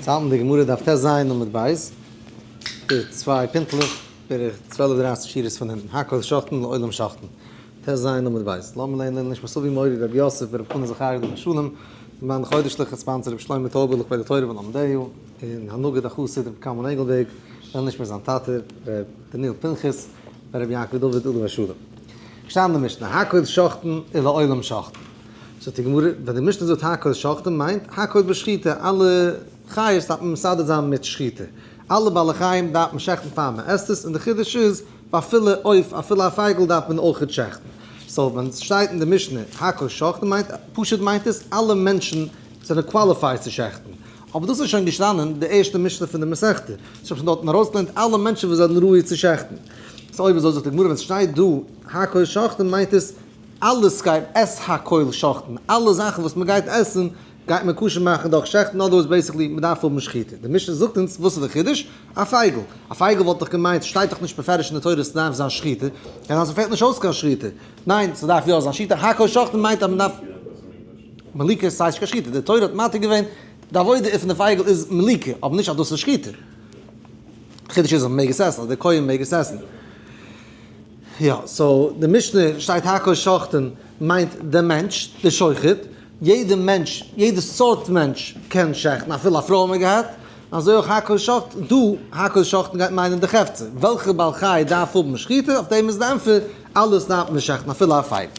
צו האלטן די גמרא דף טז עמוד ב', די צוויי פינטלעך, בערך צוועלף דרייסיג שורות פון אונטן, הכל שוחטין לעולם שוחטין, טז עמוד ב', לאמיר לערנען לעילוי נשמת אבי מורי רבי יוסף ברב חנא זכריה עליו השלום, זמן חודש'ליכע sponsor רבי שלמה טויבער לכבוד התורה ולומדיה, און הנגיד החסיד רבי קלמן ענגלבערג, לעילוי נשמת זיין טאטע ר' דניאל פנחס בן רבי יעקב דוד עליו השלום. געשטאנען אין די משנה, הכל שוחטין ולעולם שוחטין. זאגט די גמרא, ווען די משנה זאגט הכל שוחטין מיינט הכל בשחיטה, אלע חיות דארף מען מסדר זיין מיט שחיטה, אלע בעלי חיים דארף מען שעכטן פאר מען עסט עס, און די חידוש איז ואפילו עוף, אפילו א פייגל דארף מען אויכעט שעכטן. so ווען עס שטייט אין די משנה הכל שוחטין מיינט, פשוט מיינט עס אלע מענטשן זענען qualified צו שעכטן. אבער דאס איז שוין געשטאנען די ערשטע משנה פון די מסכתא, ס'האט שוין דארטן ארויסגעלערנט אלע מענטשן וואס זענען ראוי צו שעכטן. so אויב אזוי זאגט די גמרא ווען ס'שטייט דא הכל שוחטין מיינט עס אלעס גייט את הכל שחט'ן, אלע זאכן וואס מען גייט עסן גייט מען כשר מאכן דורך שעכטן, אדער וואס basically מען דארף האבן שחיטה. די משנה זאגט אונז וואס איז די חידוש? א פייגל. א פייגל וואלט דאך געמיינט, ס'שטייט דאך נישט בפירוש אין די תורה ס'דארף זיין שחיטה, קען זיין ס'פעלט נישט אויס קיין שחיטה. ניין, ס'דארף יא זיין שחיטה, הכל שוחטין מיינט אז מען דארף מליקה, ס'הייסט נישט קיין שחיטה, די תורה האט מתיר געווען די עבודה פון די פייגל איז מליקה, אבער נישט אז דאס איז שחיטה. חידוש איז אז מען מעג עס עסן, אז דער כהן מעג עס עסן. יא, so די משנה שטייט הכל שוחטין מיינט די מענטש, די שוחט, יעדע מענטש, יעדע סארט מענטש קען שעכטן, אפילו א פרוי האט מען געהאט, אזוי אויך הכל שוחט, דא הכל שוחטין גייט מיינען די חפצא, וועלכע בעל חי דארף האבן שחיטה, אויף דעם איז די ענטפער, אלעס דארף מען שעכטן אפילו א פייגל.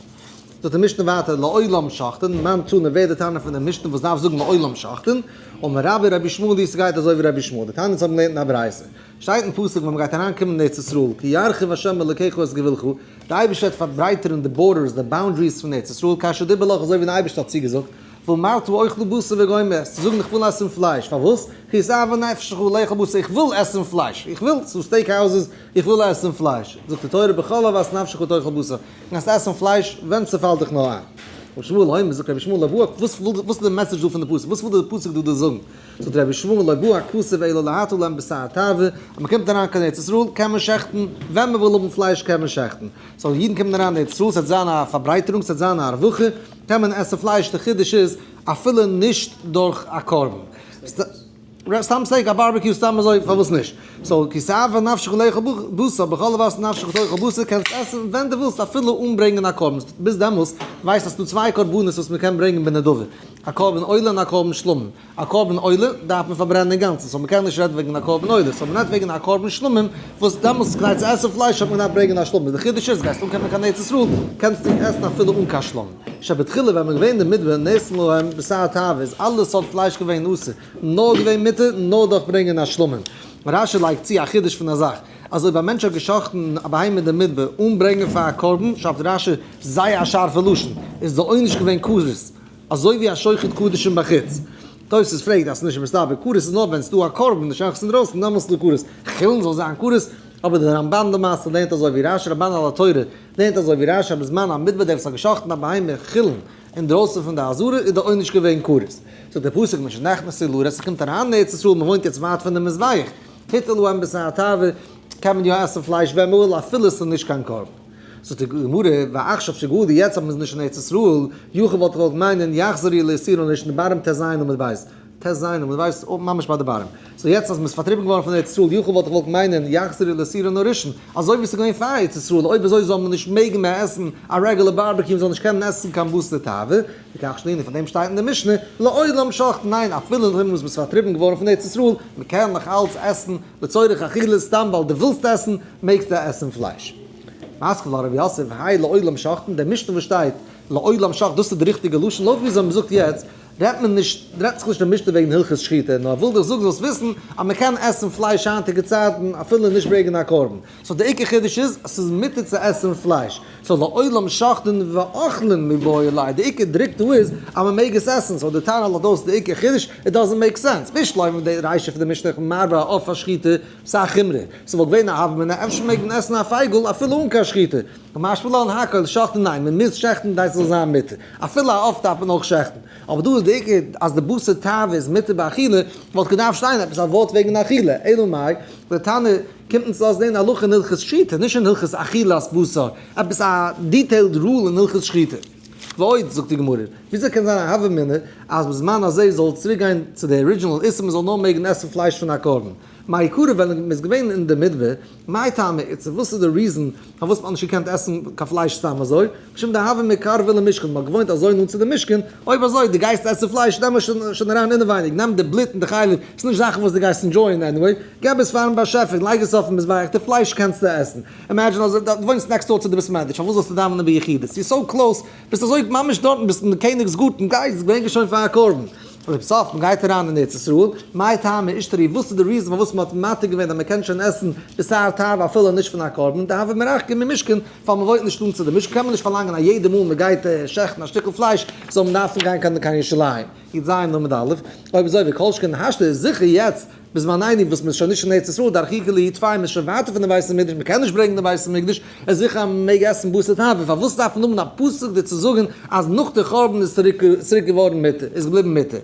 זאגט די משנה ווייטער לעולם שוחטין, מאן תנא ווער די תנא פון די משנה וואס דארף זאגן לעולם שוחטין, אמר רבי רבי ישמעאל היא ס'גייט אזוי ווי רבי ישמעאל, די תנא האבן געלערנט אין א ברייתא. שטייט אין פסוק ווען מ'גייט אריינקומען אין ארץ ישראל, כי ירחיב ה' אלוקיך את גבולך, די אייבערשטער וועט פארברייטערן די borders, די boundaries פון ארץ ישראל, כאשר דיבר לך אזוי ווי די אייבערשטער האט צוגעזאגט, ואמרת אוכלה בשר וגומר, עס צו זאגן איך וויל עסן פלייש, פארוואס? כי תאוה נפשך לאכול בשר, איך וויל עסן פלייש, איך וויל, ס'דא steak houses, איך וויל עסן פלייש, זאגט די תורה בכל אוות נפשך תאכל בשר, קענסט עסן פלייש ווען ס'פאלט דיך נאר איין. רבי ישמעאל אומר, זאגט רבי ישמעאל לא בעי, וואס איז די message דא פון די פסוק, וואס וויל די פסוק דא דיר זאגן? זאגט רבי ישמעאל לא בעי הכתוב אלא להתיר להם בשר תאווה, אז מען קומט אריין קיין ארץ ישראל קען מען שעכטן, ווען מען וויל האבן פלייש קען מען שעכטן, so אידן קומען אריין אין ארץ ישראל ס'וועט זיין א פארברייטערונג ס'וועט זיין א הרווחה, קען מען עסן פלייש, די חידוש איז אפילו נישט דורך א קרבן. סתם steak, א barbecue סתם אזוי פארוואס נישט? so כי תאוה נפשך לאכול בשר בכל אוות נפשך תאכל בשר קענסט עסן ווען דו ווילסט אפילו אן ברענגען א קרבן, ביז דעמאלס ווייסט אז ס'דא צוויי קרבנות וואס מען קען ברענגען בנדבה, א קרבן עולה און א קרבן שלמים. א קרבן עולה דארף מען פארברענען אינגאנצן, so מ'קען נישט רעדן וועגן א קרבן עולה, so מ'רעדט וועגן א קרבן שלמים, וואס דעמאלטס כדי צו עסן פלייש האט מען געדארפט ברענגען א שלמים, די חידוש איז גייסט אנקומען קיין ארץ ישראל קענסטו עסן אפילו אן קיין שלמים. שבתחילה ווען מ'איז געווען אין די מדבר נאסר להם בשר תאווה איז אלע סארט פלייש געווען אסור, נאר געווען מותר נאר דורך ברענגען א שלמים. רשי לייגט צו א חידוש פון א זאך, אז אויב א מענטש האט גע'שחט'ן א בהמה אין די מדבר אן ברענגען פאר א קרבן, שרייבט רשי זייער א שארפע לשון, איז די עונש געווען כרת. אזוי ווי א שוחט קדשים בחוץ. תוס' פרעגט אז ס'נישט מסתבר, כרת איז נאר ווען ס'דא א קרבן, די שחט'סט אינדרויסן דעמאלטס איז דא כרת, חולין זאל זיין כרת, אבער די רמבן למעשה לערנט אזוי ווי רשי, רמבן על התורה לערנט אזוי ווי רשי אז בזמן המדבר דער וואס האט געשחט'ן א בהמה חולין אינדרויסן פון די עזרה איז די עונש געווען כרת. זאגט דער פסוק משנכנסו לארץ ס'קומט אריין אין ארץ ישראל מ'וואוינט יעצט ווייט פון די מזבח, הותר להם בשר תאווה, קען מען יא עסן פלייש ווען מ'וויל אפילו ס'איז נישט קיין קרבן. זאגט די גמרא, ועכשיו שגלו יעצט אז מ'איז נישט אין ארץ ישראל, יכול וואלט איך געוואלט מיינען יחזרו לאיסורן הראשון די bottom טז עמוד ב', טז עמוד ב' איז ממש ביי די bottom, so יעצט אז מ'איז פארטריבן געווארן פון ארץ ישראל יכול וואלט איך געוואלט מיינען יחזרו לאיסורן הראשון, אזוי ווי ס'איז געווען פאר ארץ ישראל, אויב אזוי זאל מען נישט מעגן מער עסן א רעגולער barbecue, מ'זאל נישט קענען עסן קיין בשר תאווה, לכך שנינו פאר דעם שטייט אין די משנה, לעולם שוחטין, ניין אפילו נאכדעם וואס מ'איז פארטריבן געווארן פון ארץ ישראל, מ'קען נאך אלץ עסן לצורך אכילה סתם ווייל דו ווילסט עסן, מעגסטו עסן פלייש. מתקיף לה רב יוסף, האי לעולם שוחטין, דער משנה וואס שטייט לעולם שוחטין, דאס איז די ריכטיגע לשון, לויט וויאזוי מען זאגט יעצט, רעדט מען נישט, רעדט זיך נישט די משנה וועגן הלכות שחיטה, נאר וויל דיך זאגן זאלסט וויסן אז מען קען עסן פלייש היינטיגע צייטן אפילו נישט ברענגען א קרבן, so די עיקר חידוש איז אז ס'איז מותר צו עסן פלייש, so לעולם שוחטין ואוכלין מיבעי ליה, די עיקר דרוק דא איז אז מען מעג עס עסן, so די טענה לויט דאס איז די עיקר חידוש, it doesn't make sense, בשלמא די רישא פון די משנה מרבה אויף א שחיטה ס'איז א חומרא. ס'וואלט געווען א הוה אמינא אפשר מעג מען עסן א פייגל אפילו אן קיין שחיטה. קמשמע לן הכל שוחטין ניין מען מוז שעכטן כדי ס'זאל זיין מותר. אפילו א עוף דארף מען אויך שעכטן. אבער דא איז די עיקר אז די בשר תאווה איז מותר באכילה, וואלט געדארפט שטיין עפעס א ווארט וועגן אכילה. אלא מאי, די תנא קומט אונז לאזן לערנען הלכה אין הלכות שחיטה, נישט אין הלכות אכילת בשר. עפעס א detailed rule אין הלכות שחיטה. ועוד, זאגט די גמרא, וויאזוי קען זיין א הוה אמינא אז בזמן הזה זאל צוריק גיין צו די original איסור מען זאל נאר מעגן עסן פלייש פון א קרבן. מאי קרא ווען מען איז געווען אין די מדבר, מאי טעמא איתסר, וואס איז די reason פארוואס מען האט נישט געקענט עסן קיין פלייש סתם אזוי, משום דהוה מקרבא למשכן, מען האט געוואוינט אזוי נאנט צו די משכן, אויב אזוי דו גייסט עסן פלייש נעם עס שוין אריין אינעווייניג, נעם די בלוט און די חלב, ס'איז נישט זאכן וואס דו גייסט enjoy ען anyway, געב עס פארן באשעפער, לייג עס אויפן מזבח, די פלייש קענסטו עסן. Imagine אז דו וואוינסט next door צו די בית מדרש, פארוואס זאלסטו דאווענען ביחידות? You're so close, ביסט אזוי ממש דארטן, ביסט אין די קעניג'ס גארטן, גיי ברענג עס שוין פאר א קרבן. לבסוף, מען גייט אריין אין ארץ ישראל, מאי טעמא אישתרי, וואס איז די reason פארוואס מען האט מתיר געווען אז מען קען שוין עסן בשר תאווה אפילו נישט פון א קרבן, דהוה מרחקא ממשכן, ווייל מען וואוינט נישט נאנט צו די משכן קען מען נישט פארלאנגען אז יעדע מאל מען גייט שעכטן א שטיקל פלייש זאל מען דארפן גיין קיין קיין ירושלים. י"ז עמוד א', אויב אזוי וכל שכן השתא איז זיכער יעצט בזמנינו וואס מען איז שוין נישט אין ארץ ישראל דרחיקא להו טפי מען איז שוין ווייטער פון די בית המקדש מען קען נישט ברענגען די בית המקדש איז זיכער אז מען מעג עסן בשר תאווה פארוואס דארף מען האבן א פסוק דיר צו זאגן אז נאך די חורבן איז צוריק צוריק געווארן מותר איז געבליבן מותר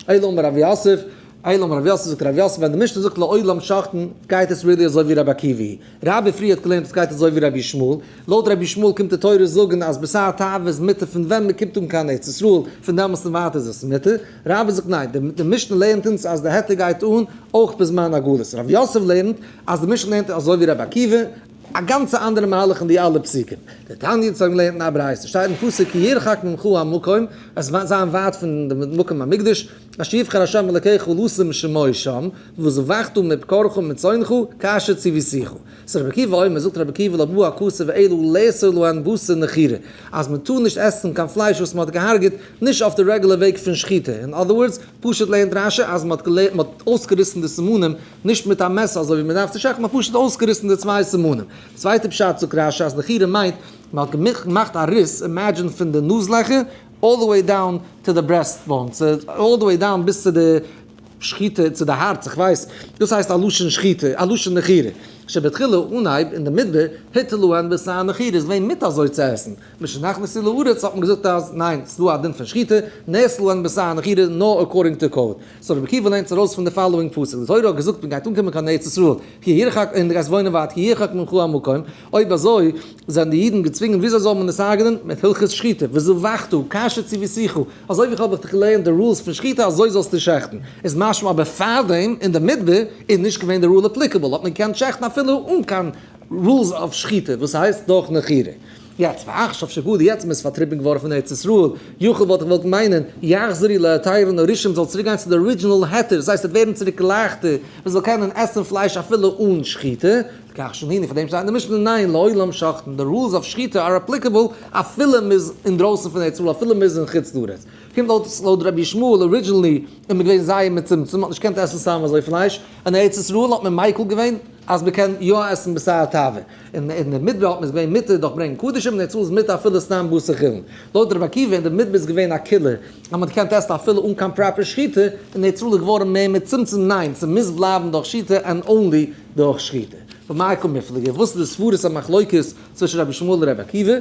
אלא אמר רב יוסף אלא אמר רב יוסף זאגט רב יוסף ווען די משנה זאגט לעולם שחטן גייט עס really אזוי ווי רבי עקיבא רבי פריער האט געלערנט עס גייט אזוי ווי רבי ישמעאל לויט רבי ישמעאל קומט די תורה זאגן אז בשר תאווה איז מותר פון ווען מען קומט אן קיין ארץ ישראל, פון דעמאלסט און ווייטער איז עס מותר, רבי זאגט ניין, די משנה לערנט אונז אז די היתר גייט אן אויך בזמן הגלות, רב יוסף לערנט אז די משנה לערנט אזוי ווי רבי עקיבא, א גאנצע אנדערע מהלך אין די אלע פסוקים. דתניא אונז האבן געלערנט אין א ברייתא שטייט אין פסוק כי ירחק ממך המקום, עס וועט זיין ווייט פון די מקום המקדש, אשר יבחר ה' אלקיך לשום שמו שם, וזבחת מבקרך ומצאנך כאשר ציוויתיך. ס'איז רבי עקיבא אומר, זאגט רבי עקיבא לא בא הכתוב אלא לאסור להן בשר נחירה, אז מען טאר נישט עסן קיין פלייש וואס מען האט געהארגעט נישט אויף די רעגולער וועג פון שחיטה, אין other words, פשוט לערנט רש"י אז מען האט אויסגעריסן די סימנים נישט מיט א מעסער אזוי ווי מען דארף צו שעכטן, מען האט פשוט אויסגעריסן די צוויי סימנים. די צווייטע פשט זאגט רש"י אז נחירה מיינט מען האט געמאכט א ריס, imagine פון די נאז לעכער all the way down to the breast bone, all the way down ביז צו די שחיטה צו די הארץ, איך ווייס, דאס הייסט א לשון שחיטה, א לשון נחירה. שבתחילה אנהייב אין די מדבר, הותר להן בשר נחירה איז געווען מותר אזוי צו עסן, משנכנסו לארץ האט מען געזאגט אז ניין, ס'איז דא א דין פון שחיטה, נאסר להן בשר נחירה נאר according to code. So רבי עקיבא לערנט עס ארויס פון די following פסוק, די תורה האט געזאגט מען גייט אנקומען קיין ארץ ישראל, כי ירחק און דו גייסט וואוינען ווייט, כי ירחק ממך המקום, אויב אזוי זענען די אידן געצווינגען וויאזוי זאל מען עס הרג'נען? מיט הלכות שחיטה, וזבחת, כאשר ציוויתיך, אזוי ווי איך האב דיך געלערנט די rules פון שחיטה אזוי זאלסטו שעכטן, איז משמע אבער פארדעם אין די מדבר איז נישט געווען די rule applicable האט מען געקענט שעכטן אפילו אן קיין rules אויף שחיטה וואס הייסט דורך נחירה. יעצט ועכשיו שגלו יעצט מען איז פארטריבן געווארן פון ארץ ישראל, יכול וואלט איך געוואלט מיינען יחזרו להיתרן הראשון זאל צוריק גיין צו די original היתר דאס הייסט עס וועט ווערן צוריק לייכטער מען זאל קענען עסן פלייש אפילו אן שחיטה, כך שנינו, פאר דעם שטייט אין די משנה ניין לעולם שחטן, די rules אויף שחיטה are applicable אפילו מ'איז אינדרויסן פון ארץ ישראל אפילו מ'איז אין חוץ לארץ. קומט אויס לויט רבי ישמעאל originally איז מען געווען זייער מצומצם מ'האט נישט געקענט עסן סתם אזוי פלייש, אין ארץ ישראל האט מען מיקל געווען אז מ'קען יא עסן בשר תאווה, און אין די מדבר האט מען איז געווען מותר דורך ברענגען קדשים, אין ארץ ישראל איז מותר אפילו סתם בשר חולין. לויט רבי עקיבא אין די מדבר איז געווען א קולא אז מ'האט געקענט עסן אפילו אן קיין proper שחיטה, אין ארץ ישראל איז געווארן מער מצומצם ניין ס'מוז בלייבן דורך שחיטה and only דורך שחיטה. במאי קא מיפלגי, וואס איז די סברות המחלוקת צווישן רבי ישמעאל און רבי עקיבא?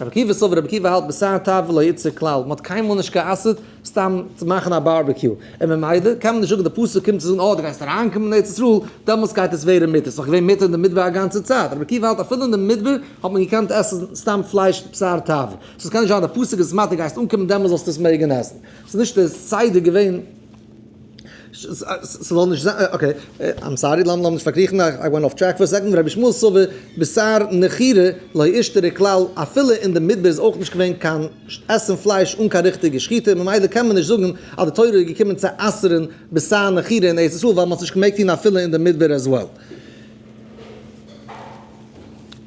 רבי עקיבא סבר רבי עקיבא האלט בשר תאווה לא איתסר כלל, מען האט קיינמאל נישט גע'אסר'ט סתם צו מאכן א barbecue, און ממילא קען מען נישט זאגן די פסוק קומט צו זאגן אה דו גייסט אריינקומען אין ארץ ישראל דעמאלטס גייט עס ווערן מותר, ס'איז דאך געווען מותר אין די מדבר א גאנצע צייט, רבי עקיבא האלט אפילו אין די מדבר האט מען געקענט עסן סתם פלייש בשר תאווה, so ס'קען נישט זיין די פסוק איז מתיר גייסט אנקומען דעמאלטס זאלסטו עס מעגן עסן, ס'איז נישט די סדר געווען. ס'זאל נישט זיין, okay, I'm sorry, לאמיר נישט פארקריכן, I went off track for a second, רבי ישמעאל סבר בשר נחירה לא אישתרי כלל, אפילו אין די מדבר איז אויך נישט געווען קיין עסן פלייש אן קיין ריכטיגע שחיטה, ממילא קען מען נישט זאגן אז די תורה איז געקומען צו אסר'ן בשר נחירה אין ארץ ישראל ווייל מ'האט עס נישט געמעגט טון אפילו אין די מדבר as well.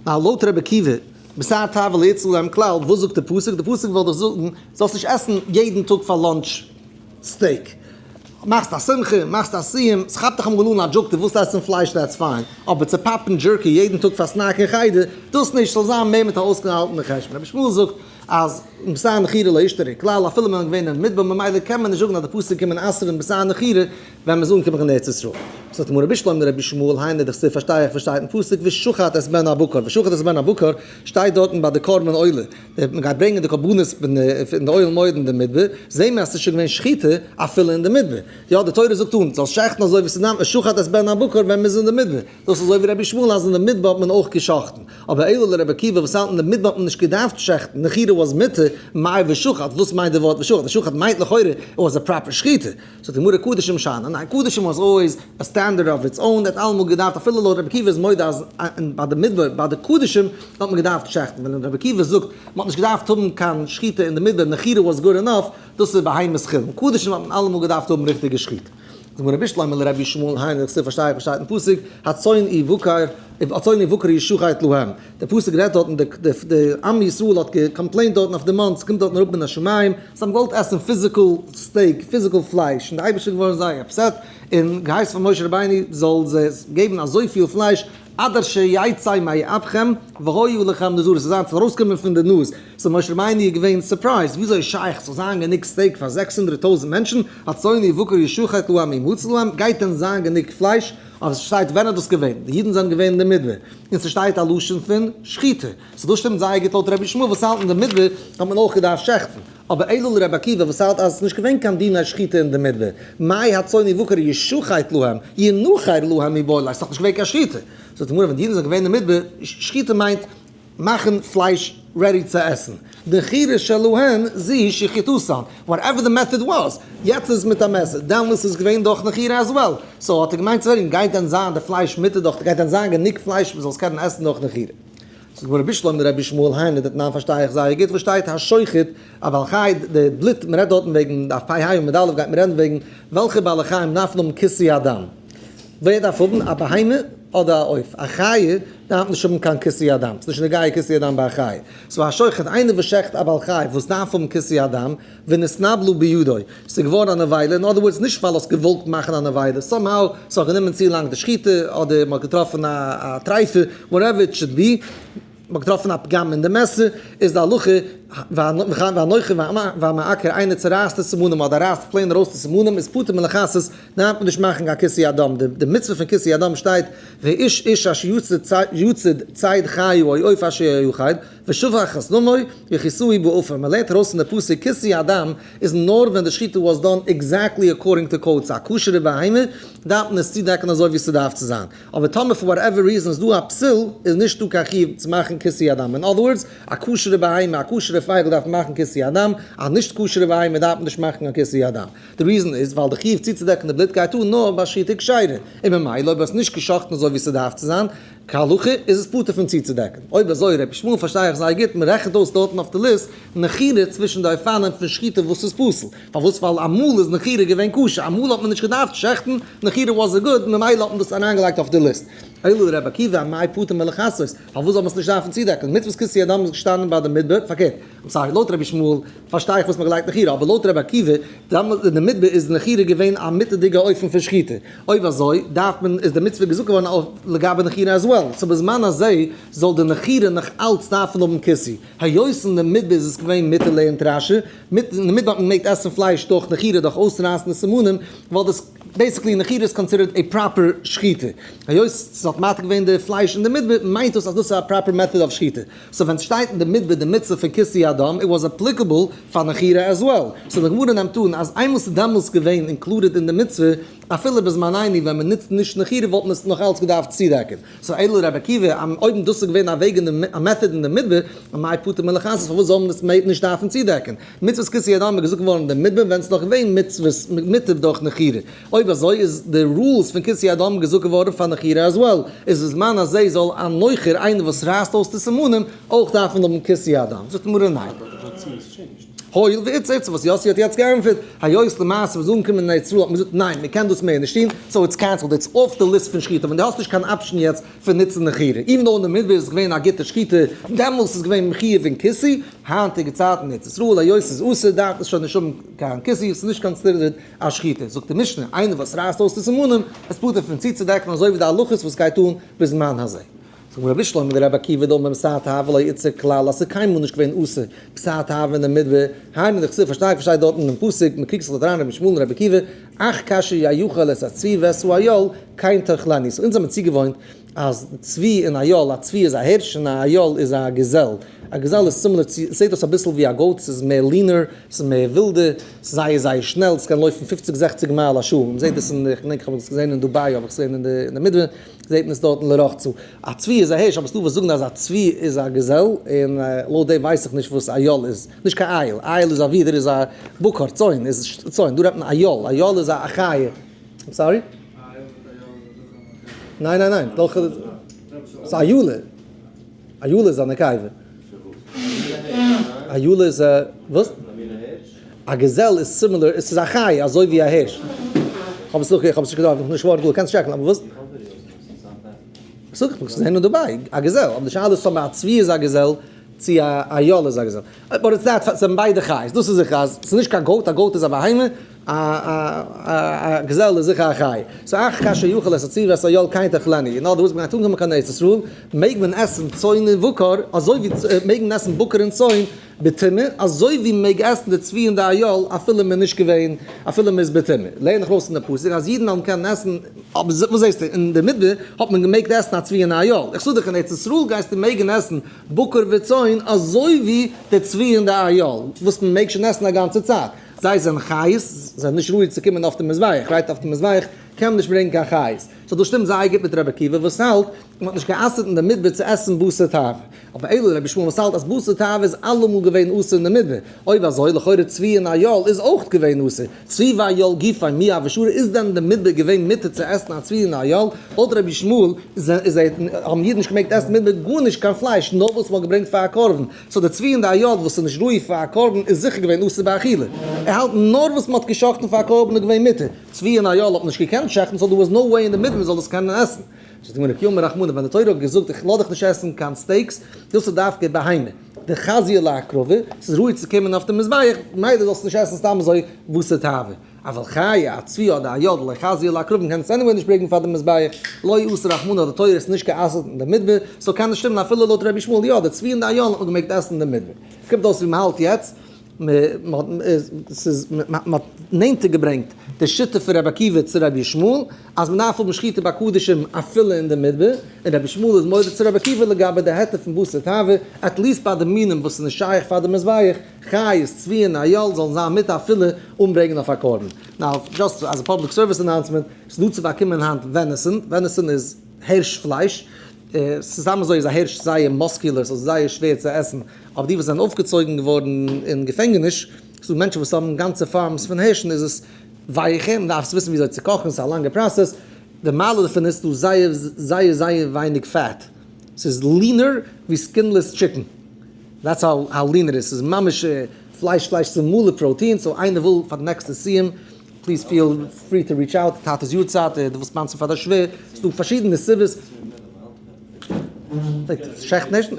Now לויט רבי עקיבא, בשר תאווה לא איתסר להם כלל, וואס זאגט די פסוק? די פסוק וויל דאך זאגן זאלסט נישט עסן יעדן טאג פאר lunch. Steak. מאכסט א שמחה, מאכסט א סיום, ס'כאפט דיך אמאל אן א joke דו ווילסט עסן פלייש that's fine, אבער צו פאפן jerky יעדן טאג פאר snack אין חדר, דאס נישט, ס'זאל זיין מער מיט א אויסגעהאלטענע חשבון. רבי ישמעאל זאגט אז בשר נחירה לא אישתרי כלל אפילו מען איז געווען אין מדבר ממילא קען מען נישט זאגן אז די פסוק קומען אסר'ן בשר נחירה ווען מ'איז אנגעקומען קיין ארץ ישראל. זאגט די גמרא בשלמא לרבי ישמעאל היינו דכתיב פארשטיי איך וואס שטייט אין פסוק ושחט את בן הבקר, ושחט את בן הבקר שטייט דארטן ביי די קרבן עולה, מען גייט ברענגען די קרבנות פון די אוהל מועד אין די מדבר, זעהן מיר אז ס'איז שוין געווען שחיטה אפילו אין די מדבר, יא די תורה זאגט אן זאלסט שעכטן אזוי ווי ס'דארף ושחט את בן הבקר ווען מ'איז אין די מדבר, דאס איז אזוי ווי רבי ישמעאל אז אין די מדבר האט מען אויך געשחט'ן, אבער אלא לרבי עקיבא וואס האלט אין די מדבר האט מען נישט געדארפט שעכטן, נחירה was מותר, מאי ושחט, וואס מיינט די ווארט ושחט? ושחט מיינט לכאורה it was a proper שחיטה. זאגט די גמרא קדשים שאני, ניין קדשים was always a standard of its own, האט אלעמאל געדארפט אפילו לויט רבי עקיבא איז מודה אז ביי די מדבר ביי די קדשים האט מען געדארפט שעכטן, ווען רבי עקיבא זאגט מען האט נישט געדארפט האבן קיין שחיטה אין די מדבר נחירה was good enough, דאס איז בהמות חולין, קדשים האט מען אלעמאל געדארפט האבן ריכטיגע שחיטה. זאגט די גמרא בשלמא לרבי ישמעאל היינו דכתיב פארשטיי איך וואס שטייט אין פסוק הצאן ובקר הצאן ובקר ישחט להם, די פסוק רעדט דארטן די עם ישראל האט גע complainט דארטן אויף די מן, ס'קומט דארטן אראפ מן השמים, זיי האבן געוואלט עסן physical steak, physical פלייש, און די אייבערשטער איז געווארן זייער upset, און געהייסן פאר משה רבינו זאל זיי געבן אזויפיל פלייש עד אשר יצא מאפכם והיה לכם נזרת, ס'זאל זיין ס'זאל ארויסקומען פון די נאז, so משה רבינו איז געווען surprised, וויאזוי איז שייך ס'זאל זיין גענוג steak פאר 600 טויזנט מענטשן, הצאן ובקר ישחט להם ימצא להם, גייט דען זיין גענוג פלייש? אבער ס'שטייט ווען איז דאס געווען? די אידן זענען געווען אין די מדבר, און ס'שטייט א לשון פון שחיטה, so דאס שטימט זייער גוט לויט רבי ישמעאל וואס האלט אין די מדבר האט מען אויך געדארפט שעכטן, אבער אלא לרבי עקיבא וואס האלט אז עס איז נישט געווען קיין דיני שחיטה אין די מדבר, מאי הצאן ובקר ישחט להם, ינכר להם מיבעי ליה, ס'איז דאך נישט געווען קיין שחיטה. זאגט די גמרא ווען די אידן זענען געווען אין די מדבר, שחיטה מיינט מאכן פלייש ready צו עסן, נחירה שלהן זו שחיטתן, whatever the method was, יעצט איז עס מיט א מעסער, דעמאלס איז געווען דורך נחירה as well, so האט ער געמיינט צו פרעגן, גייט דען זיין די פלייש מותר דורך, גייט דען זיין גענוג פלייש מ'זאל עס קענען עסן דורך נחירה? זאגט די גמרא בשלמא לרבי ישמעאל היינו דתנן פארשטיי איך זייער גוט וואס שטייט השוחט א בעל חי, די בלוט, מ'רעדט דארטן וועגן דף פ ה עמוד א' גייט מען רעדן וועגן וועלכע בעלי חיים דארפן האבן כיסוי הדם, ווער דארף האבן, א בהמה אדער א עוף? א חיה דארף נישט האבן קיין כיסוי הדם, ס'נישט נוגע כיסוי הדם ביי א חיה. so השוחט, איינער וואס שעכט א בעל חי וואס דארף האבן כיסוי הדם, ונתנבלה בידו, ס'איז געווארן א נבילה, in other words נישט ווייל האסט געוואלט מאכן א נבילה, somehow ס'האט גענומען צו לאנג די שחיטה, אדער מ'האט געטראפן א טרייפה, whatever it should be, מ'האט געטראפן א פגם אין די מעסער, איז די הלכה, והנוחר והמעקר, איינער צורייסט די סימנים אדער רייסט plain ארויס די סימנים, איז פטור מלכסות, דארף מען נישט מאכן קיין כיסוי הדם, די מצוה פון כיסוי הדם שטייט, ואיש איש אשר יצוד ציד חיה או עוף אשר יאכל, ושפך את דמו, וכסהו בעפר, מען לערנט ארויס פון די פסוק כיסוי הדם איז נאר ווען די שחיטה was done exactly according to code, ס'איז א כשר'ע בהמה דארף מען עס צודעקן אזוי ווי ס'דארף צו זיין, אבער טאמער for whatever reason איז דא א פסול איז נישט דא קיין חיוב צו מאכן כיסוי הדם, in other words א כשר'ע בהמה א כשר'ע פייגל דארף מען מאכן כיסוי הדם, א נישט כשר'ע בהמה דארף מען נישט מאכן קיין כיסוי הדם. די reason איז ווייל די חיוב צוצודעקן די בלוט גייט אן נאר ביי שחיטה כשרה, און ממילא אויב האסט נישט גע'שחט'ן אזוי ווי ס'דארף צו זיין, כהלכה, איז עס פטור פון צוצודעקן. אויב אזוי ר' ישמעאל פארשטיי איך זייער גוט, מ'רעכנט אויס דארטן אויף די list נחירה צווישן די אופנים פון שחיטה וואס איז פסול. פארוואס? ווייל אמאל איז נחירה געווען כשר, אמאל האט מען נישט געדארפט שעכטן, נחירה was good, ממילא האט מען דאס אריינגעלייגט אויף די list. אלא לר' עקיבא אמאי פטור מלכסות, פארוואס זאל מען עס נישט דארפן צודעקן? מצוות כיסוי הדם איז געשטאנען ביי די מדבר, פארקערט, I'm sorry, לויט רבי ישמעאל פארשטיי איך וואס מ'האט געלייגט נחירה, אבער לויט רבי עקיבא, דאמאלס אין די מדבר איז נחירה געווען א מותר'דיגע אופן פון שחיטה, אויב אזוי דארף מען, איז די מצוה געזאגט געווארן אויף לגבי נחירה as well, so בזמן הזה זאל די נחירה נאך אלץ דארפן האבן כיסוי, היות אין די מדבר איז עס געווען מותר לערנט רשי, מיט אין די מדבר האט מען געמעגט עסן פלייש דורך נחירה דורך אויסרייסן די סימנים, ווייל דאס basically נחירה איז considered a proper שחיטה, היות ס'האט מתיר געווען די פלייש אין די מדבר מיינט דאס אז דאס איז א proper method of שחיטה. so ווען סשטייט אין די מדבר די מצוה פון כיסוי הדם it was applicable פאר נחירה as well, so די גמרא נעמט אן אז איינמאל סאיז דעמאלס געווען included אין די מצוה אפילו בזמנינו ווען מנוצט נישט נחירה וואלט מען עס נאך אלץ געדארפט צודעקן, so אלא רבי עקיבא אויב דאס איז געווען א וועג אין די א method אין די מדבר אמאי פטור מלכסות פארוואס זאל מען עס נישט דארפן צודעקן? מצוות כיסוי הדם איז געזאגט געווארן אין די מדבר ווען ס'איז נאך געווען מצוות מותר דורך נחירה, אויב אזוי איז די rules פון כיסוי הדם געזאגט געווארן פאר נחירה as well, איז בזמן הזה זאל א נוחר איינער וואס רייסט אויס די סימנים אויך דארפן האבן כיסוי הדם? זאגט די גמרא ניין. הואיל ואיתסר צו וואס יאסי האט יעצט געענטפערט, היות למעשה וואס אנקומען אין ארץ ישראל האט מען געזאגט ניין מען קען דאס מער נישט טון, so it's cancelled, it's off the list פון שחיטה, ווען דו האסט נישט קיין option יעצט פון נוצן נחירה, even though אין די מדבר איז געווען א גוטע שחיטה, דעמאלס איז געווען מחיוב אין כיסוי, היינטיגע צייטן אין ארץ ישראל היות ס'איז אסור דארף עס שוין נישט האבן קיין כיסוי, ס'איז נישט considered א שחיטה, זאגט די משנה, איינער וואס רייסט אויס די סימנים איז פטור פון צוצודעקן אזוי ווי די הלכות וואס גייט אן בזמן הזה. זאגט רבי שלמה דרבי עקיבא דאמר פסאת אהבה לא איתסר כלל אז ס'איז קיינמאל נישט געווען אסור פסאת אהבה אין די מדבר, היינו דכתיב פארשטיי פארשטייט דארט אינעם פסוק, מ'קריגט זיך דארט אריין רבי ישמעאל און רבי עקיבא, אך כאשר יאכל את הצבי ואת האיל כן תאכלנו. So אונז האבן צוגעוואוינט אז צבי און איל, א צבי איז א הערש און א איל איז א געזעל. א געזעל איז similar צו, זעט אויס אביסל ווי א goat, ס'איז מער leaner, ס'איז מער ווילדער, ס'איז זייער זייער שנעל, ס'קען לויפן פופציג זעכציג מייל א שעה. מ'זעט עס אין, איך געדענק איך האב עס געזען אין דובאי, האב איך געזען אין די מדבר, זעט מען עס דארטן לרחצה. א צבי איז א הערש, אבער ס'דא וואס זאגן אז א צבי איז א געזעל, און לויט דעם ווייס איך נישט וואס איל איז. נישט קיין איל, איל איז א ווידער איז א בקר, צאן איז צאן, דא רעדט מען איל, איל איז א חיה. I'm sorry? ניין ניין ניין, דאך ס'איז אילה. אילה איז א נקבה. אילה איז א וואס? א געזעל איז similar, עס איז א חיה אזוי ווי א הערש. כ'האב עס נאך, כ'האב עס נישט געדארפט, נישט ווארט גאר, קענסט טשעקן, אבער וואס? זאג איך, זענען דובאי, א געזעל, אבער די שאלה איז טאמער א צבי איז א געזעל, צו א איל איז א געזעל. but it's that, זענען ביידע חיות, דאס איז זיכער אז ס'איז נישט קיין goat, א goat איז א בהמה, א געזעל איז זיכער א חיה. so אך כאשר יאכל את הצבי ואת האיל כן תאכלנו, אין other words מ'גייט אנקומען קיין ארץ ישראל, מעג מען עסן צאן און בקר, אזוי ווי מעג מען עסן בקר און צאן בטומאה, אזוי ווי מ'מעג עסן די צבי און די איל אפילו מ'איז נישט געווען, אפילו מ'איז בטומאה. לערן איך ארויס פון די פסוק אז אידן האבן קענען עסן, אבער וואס זעסטו, אין די מדבר האט מען געמעגט עסן א צבי און א איל, איך זאג דיך אין ארץ ישראל גייסטו מעגן עסן בקר וצאן אזוי ווי די צבי און די איל וואס מען מעג שוין עסן א גאנצע צייט, זיי זענען חיות, זיי זענען נישט ראוי צו קומען אויף די מזבח, right אויף די מזבח קען מען נישט ברענגען קיין חיות, so דאס שטימט זייער גוט מיט רבי עקיבא וואס האלט מען האט נישט גע'אסר'ט אין די מדבר צו עסן בשר תאווה, אבער אלא רבי ישמעאל וואס האלט אז בשר תאווה איז אלעמאל געווען אסור אין די מדבר, אויב אזוי לכאורה צבי און איל איז אויך געווען אסור, צבי ואיל גופיה מי הוו שרי איז דען אין די מדבר געווען מותר צו עסן א צבי און א איל? לויט רבי ישמעאל איז האבן אידן נישט געמעגט עסן מדבר גארנישט קיין פלייש נאר וואס מ'האט געברענגט פאר א קרבן, so די צבי און די איל וואס איז נישט ראוי פאר א קרבן איז זיכער געווען אסור באכילה, ער האלט נאר וואס מ'האט גע'שחט'ן פאר א קרבן איז געווען מותר, צבי און איל האט מען נישט געקענט שעכטן so there was no way אין די מדבר מ'זאל דאס קענען עסן. זאגט די גמרא כי אמר רחמנא ווען די תורה האט געזאגט איך לאז דיך נישט עסן קיין steaks דאס איז דווקא בהמה דחזיא להקרבה, ס'איז ראוי צו קומען אויף די מזבח, ממילא זאלסטו נישט עסן סתם אזוי בשר תאווה. אבל חיה, א צבי אדער א איל דלא חזיא להקרבה מ'קען עס anyway נישט ברענגען פאר די מזבח, לא אסר רחמנא האט די תורה עס נישט גע'אסר'ט אין די מדבר, so קען נישט שטימען אפילו לויט רבי ישמעאל יא, די צבי און די איל האט מען געמעגט עסן אין די מדבר. קומט אויס ווי מ'האלט יעצט. מ'האט נענטער געברענגט די שיטה פון רבי עקיבא צו רבי ישמעאל, אז מ'דארף האבן שחיטה ביי קדשים אפילו אין די מדבר, און רבי ישמעאל איז מודה צו רבי עקיבא לגבי די היתר פון בשר תאווה, at least ביי די מינים וואס איז נישט שייך פאר די מזבח, חיות, צבי און איל זאלן זיין מותר אפילו אן ברענגען אויף א קרבן. Now, just as a public service announcement, ס'איז דא צו באקומען היינט venison, venison איז הערש פלייש, סתם אזוי איז א הערש זייער muscular, ס'איז זייער שווער צו עסן, אבער די וואס זענען אויפגעצויגן געווארן אין געפענגעניש, ס'דא מענטשן וואס האבן גאנצע farms פון הערשן, איז עס ווייכער, מ'דארף עס וויסן וויאזוי צו קאכן, ס'איז א לאנגע process, די מעלה דערפון איז ס'דא זייער זייער זייער ווייניג fat, ס'איז leaner ווי skinless chicken, that's how lean it איז, ס'איז ממש פלייש פלייש, ס'איז מלא פראטין, so איינער וויל פאר די נעקסטע סיום, please feel free to reach out, טאטע'ס יארצייט, די וואס sponsor ן פאר די שווער, ס'דא פארשידענע סיבות. שעכט נישט?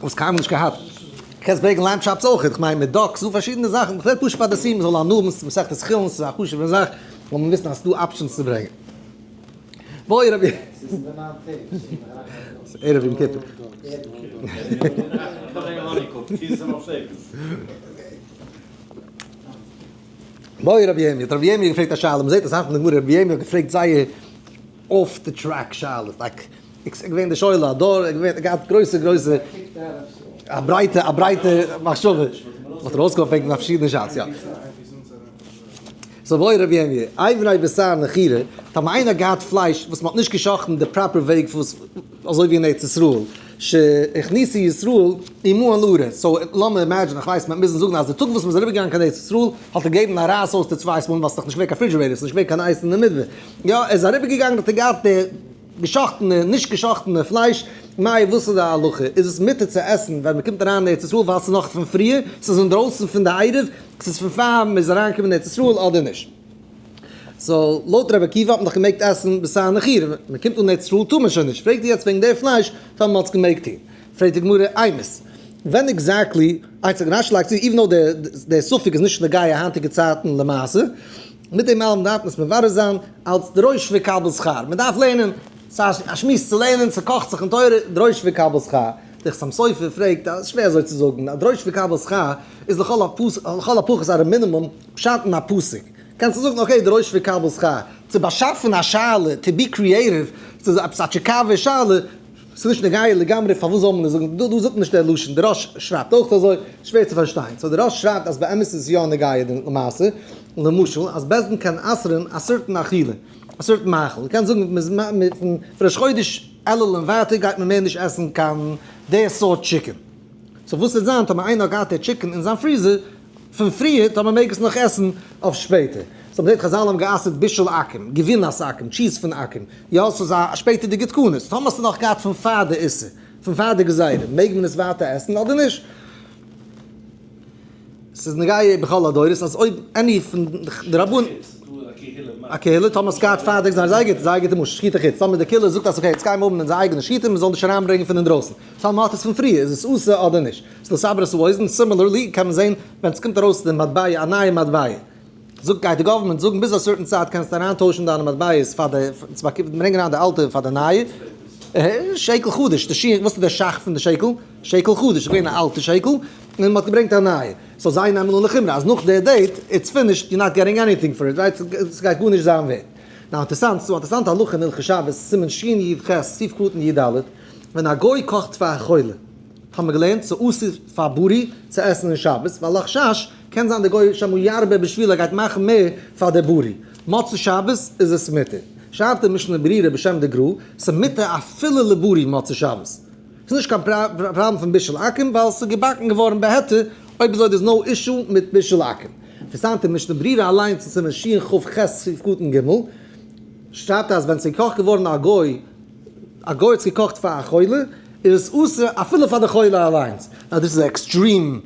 האסט קיינמאל נישט געהאט? קענסט ברענגען lamb chops אויך, איך מיין מיט duck, ס'דא פארשידענע זאכן, כ'רעד פשוט פאר די סיום מ'זאל הנאה האבן, ס'איז מסכת חולין, ס'איז א חשוב'ע זאך, זאל מען וויסן אז ס'דא options צו ברענגען. בואי רבי. ס'איז ערב יום כיפור. בעי רבי ירמי', האט רבי ירמי' געפרעגט א שאלה, מ'זעט אסאך פון די גמרא, רבי ירמי' האט געפרעגט זייער off the track שאלות, like, איז געווען די שואל הדור, ער געווען, געהאט גרויסע גרויסע, א ברייטע א ברייטע מחשבה, האט ער אויסגעפרעגט מיט פארשידענע שאלות, יא. so בעי רבי ירמי', אברי בשר נחירה, טאמער איינער האט געהאט פלייש וואס מ'האט נישט גע'שחט'ן די proper וועג וואס אזוי ווי אין ארץ ישראל, שהכניסו ישראל עמהן לארץ, so לאמיר imagine, איך ווייס מ'וועט מוזן זאגן אז די טאג וואס מ'איז אריבערגעגאנגען קיין ארץ ישראל האט ער געגעבן א רייס אויס די צוויי ספוינס ווייל ס'איז דאך נישט געווען קיין refrigerator, ס'איז נישט געווען קיין אייז אין די מדבר, יא ער איז אריבערגעגאנגען האט ער געהאט די געשאכטענע נישט געשאכטענע פלייש, מאי וואס איז די הלכה? איז עס מותר צו עסן ווען מ'קומט אריין אין ארץ ישראל ווייל ס'איז נאך פון פריער, ס'איז אינדרויסן פון די עירוב, ס'איז פון פאר מ'איז אריינגעקומען אין ארץ ישראל אדער נישט? so לויט רבי עקיבא האט מען דאך געמעגט עסן בשר נחירה, ווען מען קומט אן ארץ ישראל טאר מען שוין נישט, פרעגט ער יעצט וועגן די פלייש טאמער מען האט עס געמעגט טון, פרעגט די גמרא אימת ווען exactly, איינס רש"י לייגט צו even though דער ספק איז נישט נוגע היינטיגע צייטן למעשה, מיט דעם אלעם דארף מען עס מברר זיין אלס דרוש וקבל שכר, מען דארף לערנען, ס'איז א שמועס צו לערנען, ס'קאכט זיך אין תורה, דרוש וקבל שכר. דער חתם סופר פרעגט אז שווער אזוי צו זאגן, א דרוש וקבל שכר איז לכל הפחות at a minimum פשט אין א פסוק. קענסטו זאגן okay דרוש וקבל שכר, צו באשאפן א שאלה, to be creative, ס'איז עפעס א טשיקאווע שאלה, ס'איז נישט נוגע לגמרי פארוואס זאל מען עס זאגן, דא זאגט מען נישט דער לשון, דער ראש שרייבט אויך אזוי, שווער צו פארשטיין, so דער ראש שרייבט אז באמת איז עס יא נוגע למעשה, למשל אז בית דין קען אסר'ן א certain אכילה, א certain מאכל, דו קענסט זאגן פון ראש חודש אלול און ווייטער גייט מען מער נישט עסן קיין די סארט chicken, so וואס וועט זיין טאמער איינער האט געהאט די chicken אין זיין freezer פון פריער, טאמער מעג עס נאך עסן אויף שפעטער? so מ'זעט חזל האבן גע'אסר'ט בישול עכו"ם, גבינת עכו"ם, cheese פון עכו"ם, יא ס'איז א שפעטערדיגע תקנות, טאמער האסטו נאך געהאט פון פאר די איסור, פון פאר די גזירה, מעג מען עס ווייטער עסן אדער נישט? ס'איז נוגע בכל הדורות אז אויב any פון די רבנים. א קהילה, טאמער האסט געהאט פאר די גזירה, זייער גוט, זייער גוטע משל, שחיטה חוץ, טאמער די קהילה זאגט אז okay יעצט גייען מיר האבן אונזער אייגענע שחיטה, מ'זאל נישט אריינברענגען פון אינדרויסן, טאמער מ'האט עס פון פריער איז עס אסור אדער נישט? ס'איז לסבר את האוזן, similarly קען מען זען ווען ס'קומט ארויס די מטבע א נייע מטבע, זאגט גייט די government זאגן ביז א certain צייט קענסטו אריינטוישן דיינע מטבעות פאר די צו ברענגען אריין די אלטע פאר די נייע, שקל חדש, די שיעור, וואס איז די שך פון די שקל? שקל חדש איז געווען א אלטע שקל און מ'האט געברענגט א נייע, so זיי נעמען אן לחומרא אז נאך די date it's finished you not getting anything for it right, ס'גייט גארנישט זיין ווערט. נאו אינטערסאנט, ס'דא א אינטערסאנטע הלכה אין הלכות שבת, סימן שי"ח סעיף קטן י"ד, ווען א גוי קאכט פאר א חולה, האבן מיר געלערנט ס'אסור פאר בריא צו עסן אין שבת, ווייל לחשש קען זיין די גוי שמא ירבה בשבילו גייט מאכן מער פאר די בריא. מוצאי שבת איז עס מותר. שרייבט די משנה ברורה בשם די גר"א, ס'מותר אפילו לבריא מוצאי שבת. ס'איז נישט קיין פראבלעם פון בישול עכו"ם ווייל ס'איז געבאקן געווארן בהיתר, אויב אזוי there's no issue מיט בישול עכו"ם. אינטערעסאנט די משנה ברורה אליינס אין סימן שכ"ח סעיף קטן ג' שרייבט אז ווען ס'איז געקאכט געווארן א גוי, א גוי האט עס געקאכט פאר א חולה, איז עס אסור אפילו פאר די חולה אליינס. now דאס איז א extreme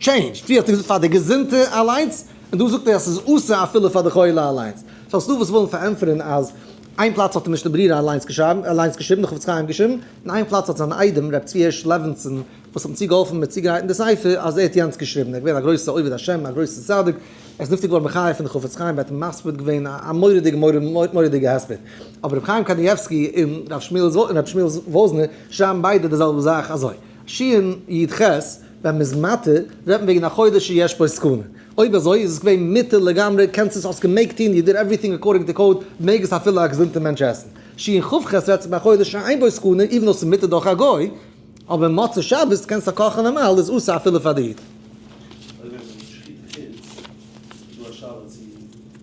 change, פריער האט ער געזאגט פאר די געזונטע אליינס, און דא זאגט ער אז ס'איז אסור אפילו פאר די חולה אליינס. so ס'דא וואס ווילן פארענטפערן אז איין פלאץ האט די משנה ברורה אליינס געשריבן, די חפץ חיים געשריבן, און איין פלאץ האט זיין איידעם ר' צבי הערש לעווינסאן וואס האט אים צוגעהאלפן מיט צוגרייטן די ספר אז ער האט יענץ געשריבן, ער איז געווען א גרויסע עובד השם, א גרויסע צדיק, ער איז נפטר געווארן בחייו פון די חפץ חיים, ער האט אים מספיד געווען א מורא'דיגע מורא'דיגע הספד. אבער רבי חיים קאניעווסקי און רבי שמואל וואזנער שרייבן ביידע די זעלבע זאך אזוי, שי"ח, ווען מ'איז מתיר, רעדט מען וועגן א חולה שיש בו סכנה. אויב אזוי איז עס געווען מותר לגמרי, קענסט עס האסט געמעגט טון, you did everything according to code, מעג עס אפילו א געזונטע מענטש עסן. שכ"ח רעדט זיך ביי א חולה שאין בו סכנה, even though ס'איז מותר דורך א גוי, אבער מוצאי שבת קענסטו קאכן נארמאל, איז אסור אפילו פאר די איד. אויב ווען מען שחיטה חוץ איז דא א שאלה צו די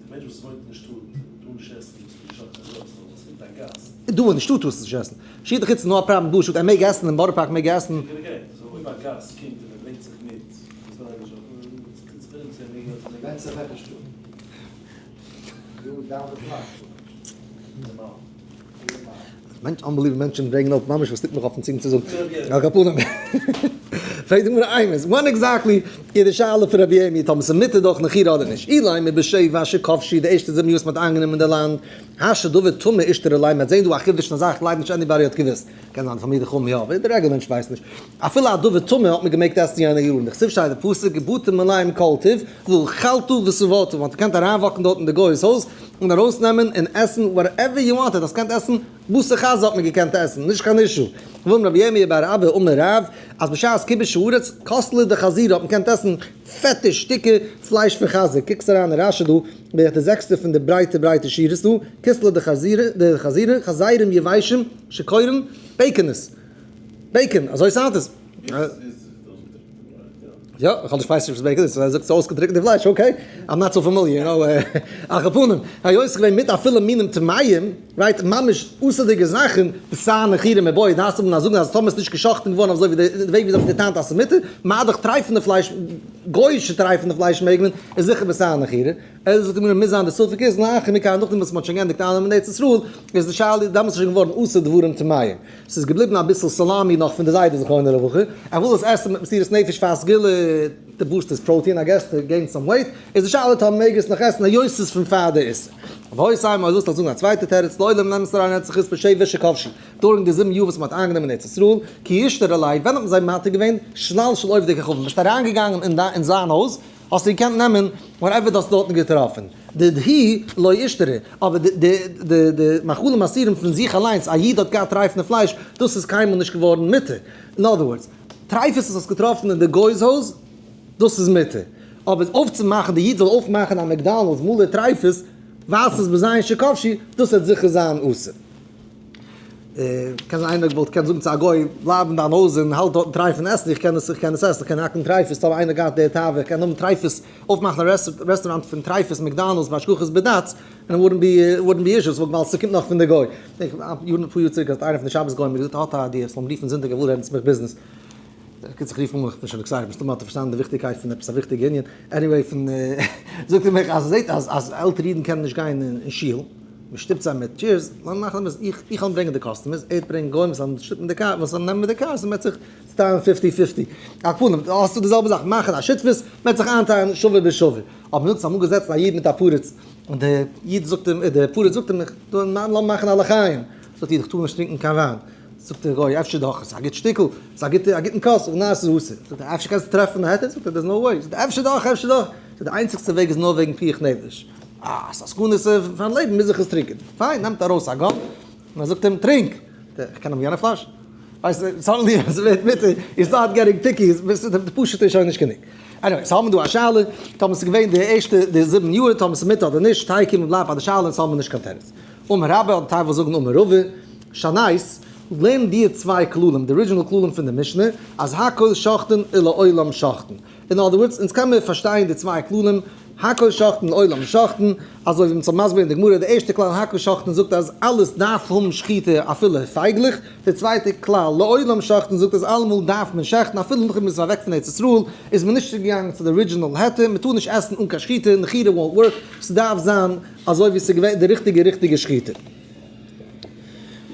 מענטש וואס וואוינט אין די שטאט טאר נישט עסן וואס מען שחט אינדרויסן אבער ווען ס'קומט א גאסט. דא אין די שטאט טארסטו נישט עסן. שחיטה חוץ איז נאר א פראבלעם דא אין שטאט, ער מעג עסן אין בארא פארק מעג ער עסן. גערעכט, so אויב א גאסט קומט און ער ברענגט זיך מיט וואס וויל ער נישט טוט זיך ארום צו ער מעג יא צו ווענדט זיך וועלכע שטאט. דא down the block. נארמאל. מענטש unbelievable מענטשן ברענגען אויף ממש וואס ליגט מיך אויפן צונג צו זאגן. על כל פנים. פרעגט די גמרא איינס, when exactly איז די שאלה פון רבי ירמי' טאמער ס'איז מותר דורך נחירה אדער נישט? אילימא בשבע שכבשו די ערשטע 7 יאר וואס מ'האט איינגענומען די לאנד, השתא דבר טמא אישתרי ליה, מ'וועט זען דא א חידוש אין א זאך, כ'גלייב נישט anybody האט געוואוסט, קען זיין תלמידי חכמים יא, אבער די רעגולער מענטש ווייסט נישט, אפילו א דבר טמא האט מען געמעגט עסן יענע יארן, דכתיב שטייט די פסוק ובאתם מלאים כל טוב, ואכלת ושבעת, מ'האט געקענט אריינוואקן דארט אין די גוי'ס הויז און ארויסנעמען און עסן whatever you wanted, האסט געקענט עסן בשר חזיר האט מען געקענט עסן, נישט קיין issue. ואמר רבי ירמי' בר אבא אמר רב, אז בשעת כיבוש הארץ, כסלא דחזירא האט מען געקענט עסן פעטע שטיקער פלייש פון חזיר, קוקסט אריין אין רשי דא, בערך די זעקסטע פון די ברייטע ברייטע שורות דא, כסלא דחזירא, חזירים יבשים שקורין bacon עס. bacon, אזוי sound עס. יא, איך האב נישט ווייס נישט וואס bacon איז, ער זאגט ס'איז אויסגעטריקענטע פלייש, okay, I'm not so familiar, you know, על כל פנים, היות ס'איז געווען מיט אפילו מינים טמאים, right, ממש אסור'דיגע זאכן, בשר נחירה מיבעיא, דארפסט האבן א זאגן אז טאמער ס'איז נישט גע'שחט'ן געווארן אזוי ווי די וועג ווי זיי האבן גע'טענה'ט אז ס'איז מותר, מה דאך טרייפענע פלייש, גוי'אישע טרייפענע פלייש מעג מען, איז זיכער בשר נחירה. ער זאגט מיר מוז זיין די ספק איז לאחר מכאן נאכדעם וואס מ'האט שוין געענדיגט אייננעמען ארץ ישראל איז די שאלה דאמאלס איז שוין געווארן אסור דברים טמאים ס'איז געבליבן אביסל סאלאמי נאך פון די זיידע זכרונו לברכה ער וויל עס עסן מיט מסירות נפש פאר סגולה to boost his protein I guess to gain some weight איז די שאלה טאמער מעג ער עס נאך עסן היות ס'איז פון פאר די איסור. אבער הוי סיי מ'זאל זאגן א צווייטע תירוץ לעולם נעם עס אריין ארץ חוץ בשבע שכבשו during די 7 יאר וואס מ'האט איינגענומען ארץ ישראל כי אישתרי ליה ווען האט מען זיי מתיר געווען שלל של עובדי כוכבים ביסט אריינגעגאנגען אין זיין הויז האסטו געקענט נעמען whatever דו האסט דארטן געטראפן. דידהו לא אישתרי, אבער די די די מאכלים אסורים פון זיך אליינס, א איד האט געהאט טרייפענע פלייש, דאס איז קיינמאל נישט געווארן מותר. אין other words, טרייפות וואס האסט געטראפן אין די גוי'ס הויז, דאס איז מותר. אבער אויפצומאכן, די איד זאל אויפמאכן א McDonald's מלא טרייפות, ווייל ס'איז בזיון שכבשו, דאס וועט זיכער זיין אסור. קען זיין איינער וואלט געקענט זאגן צו א גוי, בלייב אין דיין הויז און האלט דארטן טרייפן עסן, איך קען עס, איך קען עס עסן, איך קען האקן טרייפות, טאמער איינער געהאט די תאווה, איך קען האבן טרייפות, אויפמאכן א רעסטוראנט פון טרייפות McDonald's בהשגחת בדץ, און wouldn't be wouldn't be issues, ווייל ס'קומט נאך פון די גוי. כ'דענק יארן אפאר יאר צוריק האט איינער פון די שבת גוים מיר געזאגט ער האט א idea, איך זאל אים רופן זונטאג ער וויל רעדן צו מיך ביזנעס. קיצור איך רוף אים אן, איך בין שוין excited, מסתמא האט ער פארשטאנען די וויכטיגקייט פון עפעס א וויכטיגע ענין, anyway פון זאגט ער מיך אז ער זעט אז אז עלטערע אידן קענען נישט גיין אין שול, מען שטופט זיי מיט chairs, לאמיר מאכן עפעס, איך איך וועל ברענגען די customers, ער וועט ברענגען גוים וואס זאלן שטופן די קאר, וואס זאלן נעמען מיט די cars און מען וועט זיך צוטיילן fifty fifty. על כל פנים, האסטו די זעלבע זאך, מאכן א שותפות, מען וועט זיך איינטיילן שווה בשווה. אבער מען האט אמאל געזעצן א איד מיט א פריץ, און דער איד זאגט אים, דער פריץ זאגט אים, לאמיר מאכן א לחיים, זאגט דער איד, איך טאר נישט טרינקען קיין וויין. זאגט דער גוי, אפשר דאך, עס איז א גוט שטיקל, עס איז א גוטע, א גוטן כוס, זאגט ער, ניין, עס איז אסור. זאגט ער, אפשר קענסטו טרעפן א היתר? זאגט ער, there's no way. זאגט ער, אפשר דאך, אפשר דאך. זאגט ער, די איינציגסטע וועג איז נאר וועגן פיקוח נפש. אה, עס איז א סכנה פארן לעבן, מוז איך עס טרינקען. פיין, נעמט ארויס א gun, און ער זאגט אים, טרינק! זאגט ער, איך קען האבן יענע פלאש? ווייסט, suddenly עס ווערט מותר, you start getting picky, די פשוטע איז שוין נישט גענוג. anyway, so האבן מיר דא א שאלה, טאמער ס'איז געווען די ערשטע די 7 יאר, טאמער ס'איז מותר אדער נישט, תיקו, מ'בלייבט ביי די שאלה, אונז האבן מיר נישט קיין תירוץ. אמר רבה, אדער טייל וואס זאגן אמר רבא, שנית, לערן די צוויי כללים, די original כללים פון די משנה, אז הכל שוחטין ולעולם שוחטין. אין other words, אונז קען מיר פארשטיין די צוויי כללים, הכל שוחטין לעולם שוחטין, אזוי ווי מ'האט מסביר אין די גמרא, די ערשטע כלל הכל שוחטין זאגט אז אלעס דארף האבן שחיטה אפילו פייגלעך, די צווייטע כלל לעולם שוחטין זאגט אז אלעמאל דארף מען שעכטן אפילו נאכדעם מ'איז אוועק פון ארץ ישראל, איז מען נישט צוגעגאנגען צו די original היתר, מ'טאר נישט עסן אן קיין שחיטה, נחירה won't work, ס'דארף זיין אזוי ווי ס'איז געווען די ריכטיגע ריכטיגע שחיטה.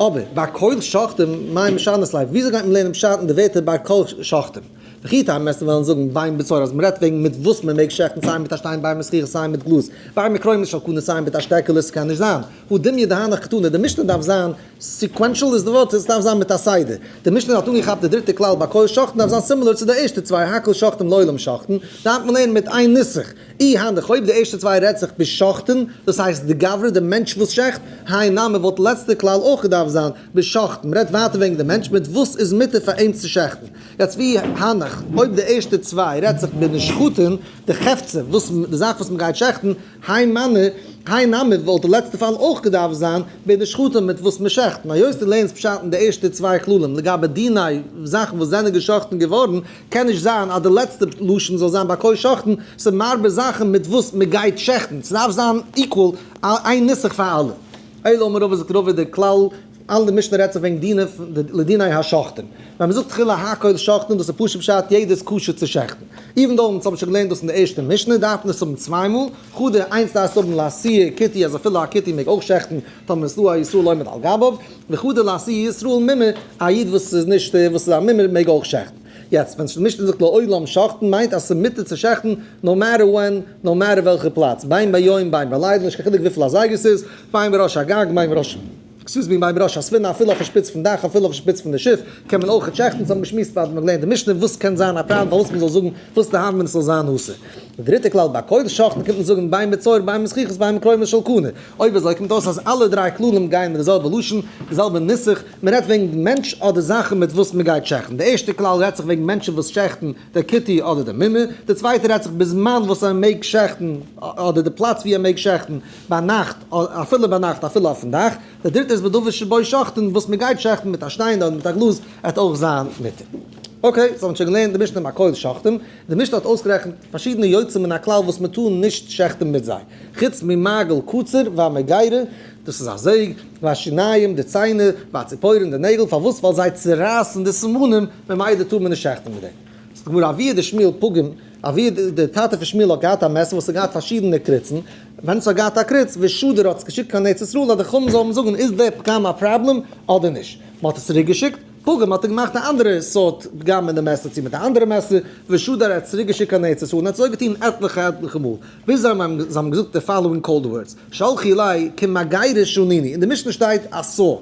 אבער בכל שוחטין מאי משנית ליה, וויאזוי גייט מען לערנען פשט אין די ווערטער בכל שוחטין? וכי תימא וועסטו וועלן זאגן בין בצור אז מ'רעדט וועגן מיט וואס מ'מעג שעכטן סיי מיט א שטיין בין בזכוכית סיי מיט גלאז בין בקרונות של קנה סיי מיט א שטעקעלע ס'קען נישט זיין הא דומיא דהנך קתני די משנה דארף זיין sequential איז די ווארט עס דארף זיין מיט א סדר די משנה האט אנגעכאפט די דריטע כלל בכל שוחטין דארף זיין similar צו די ערשטע צוויי הכל שוחטין לעולם שוחטין דארף מען לערנען מיט איין נוסח אי הנך אויב די ערשטע צוויי רעדט זיך בשוחטין דאס הייסט די גברא די מענטש וואס שעכט האי נמי וואלט לעצטע כלל אויך געדארפט זיין בשוחטין מ'רעדט ווייטער וועגן די מענטש מיט וואס איז מותר פאר אים צו שעכטן. יעצט ואי הנך, אויב די ערשטע צוויי רעדט זיך בנשחטין, די חפצא, וואס די זאך וואס מ'גייט שעכטן, האי מני, האי נמי, וואלט די לעצטע פאל אויך געדארפט זיין בנשחטין מיט וואס מ'שעכט. און היות דו לערנסט פשט אין די ערשטע צוויי כללים לגבי דיני זאכן וואס זענען געשאכטן געווארן, קען נישט זיין אז די לעצטע לשון זאל זיין בכל שוחטין, ס'איז מרבה זאכן מיט וואס מ'גייט שעכטן, ס'דארף זיין equal, איין נוסח פאר אלע. אלא אמר רבא זאגט רבא די כלל אלע די משנה רעדט זיך וועגן דיני לדיני השוחטים. ווען מ'זאגט תחילה הכל שוחטין דאס איז פשוט פשט יעדער איז כשר צו שעכטן. even though אונז האבן שוין געלערנט דאס אין די ערשטע משנה דארף מען עס האבן צוויי מאל, חדא איינס דארפסטו האבן לאתויי כותי אז אפילו א כותי מעג אויך שעכטן טאמער איז דא א ישראל עומד על גביו, וחדא לאתויי ישראל מומר א איד וואס איז נישט וואס איז א מומר מעג אויך שעכטן. יעצט ווען די משנה זאגט לעולם שוחטין מיינט אז ס'איז מותר צו שעכטן no matter when, no matter וועלכע פלאץ, בין ביום בין בלילה, נישט קיין חילוק וויפיל אזייגער ס'איז, בין בראש הגג בין בראש. excuse me, בין בראש הספינה, אפילו אויפן שפיץ פון דאך, אפילו אויפן שפיץ פון די שיף, קען מען אויך שעכטן, ס'האט מען געשמועסט פאר מ'האט געלערנט די משנה, וואס קען זיין א פראבלעם פארוואס מ'זאל זאגן וואס די הוה אמינא ס'זאל זיין אסור. די דריטע כלל בכל שוחטין קומט מען זאגן בין בצור בין בזכוכית בין בקרונות של קנה. אויב אזוי קומט אויס אז אלע דריי כללים גייען מיט די זעלבע לשון, די זעלבע נוסח, מ'רעדט וועגן מענטש אדער זאכן מיט וואס מ'גייט שעכטן. די ערשטע כלל רעדט זיך וועגן מענטשן וואס שעכטן, דער כותי אדער דער מומר, די צווייטע רעדט זיך בזמן וואס ער מעג שעכטן, אדער די פלאץ ווי ער מעג שעכטן, ביינאכט, אפילו ביינאכט אפילו אויפן דאך, די דריטע איז בדבר שבו שוחטין, וואס מען גייט שעכטן מיט א שטיין אדער מיט א גלאז, וועט אויך זיין מותר. okay, so האבן שוין געלערנט די משנה בכל שוחטין, די משנה האט אויסגערעכנט פארשידענע יוצא מן הכלל וואס מען טאר נישט שעכטן מיט זיי, חוץ ממגל קצר והמגירה, דאס איז א זעג, והשיניים, די ציינער, והציפורן, די נעגל, פארוואס? ווייל זיי צורייסן די סימנים, ממילא טאר מען נישט שעכטן מיט דעם. זאגט די גמרא אבוה דשמואל פגים, אבוה דער טאטע פון שמואל האט געהאט א מעסער וואס האט געהאט פארשידענע קריצן, ווען עס האט געהאט א קריץ, ושדר האט עס געשיקט קיין ארץ ישראל אז די חכמים זאלן זאגן איז דער פגם א פראבלעם אדער נישט, מען האט עס צוריק געשיקט, פגם האט ער געמאכט א אנדערע סארט פגם אין די מעסער צו מיט א אנדערע מעסער, ושדר האט עס צוריק געשיקט קיין ארץ ישראל און האט אזוי געטון עטליכע עטליכע מאל, ביז זיי האבן געזאגט די following cold words, שלחו לי כמגירה שנינו, אין די משנה שטייט א saw.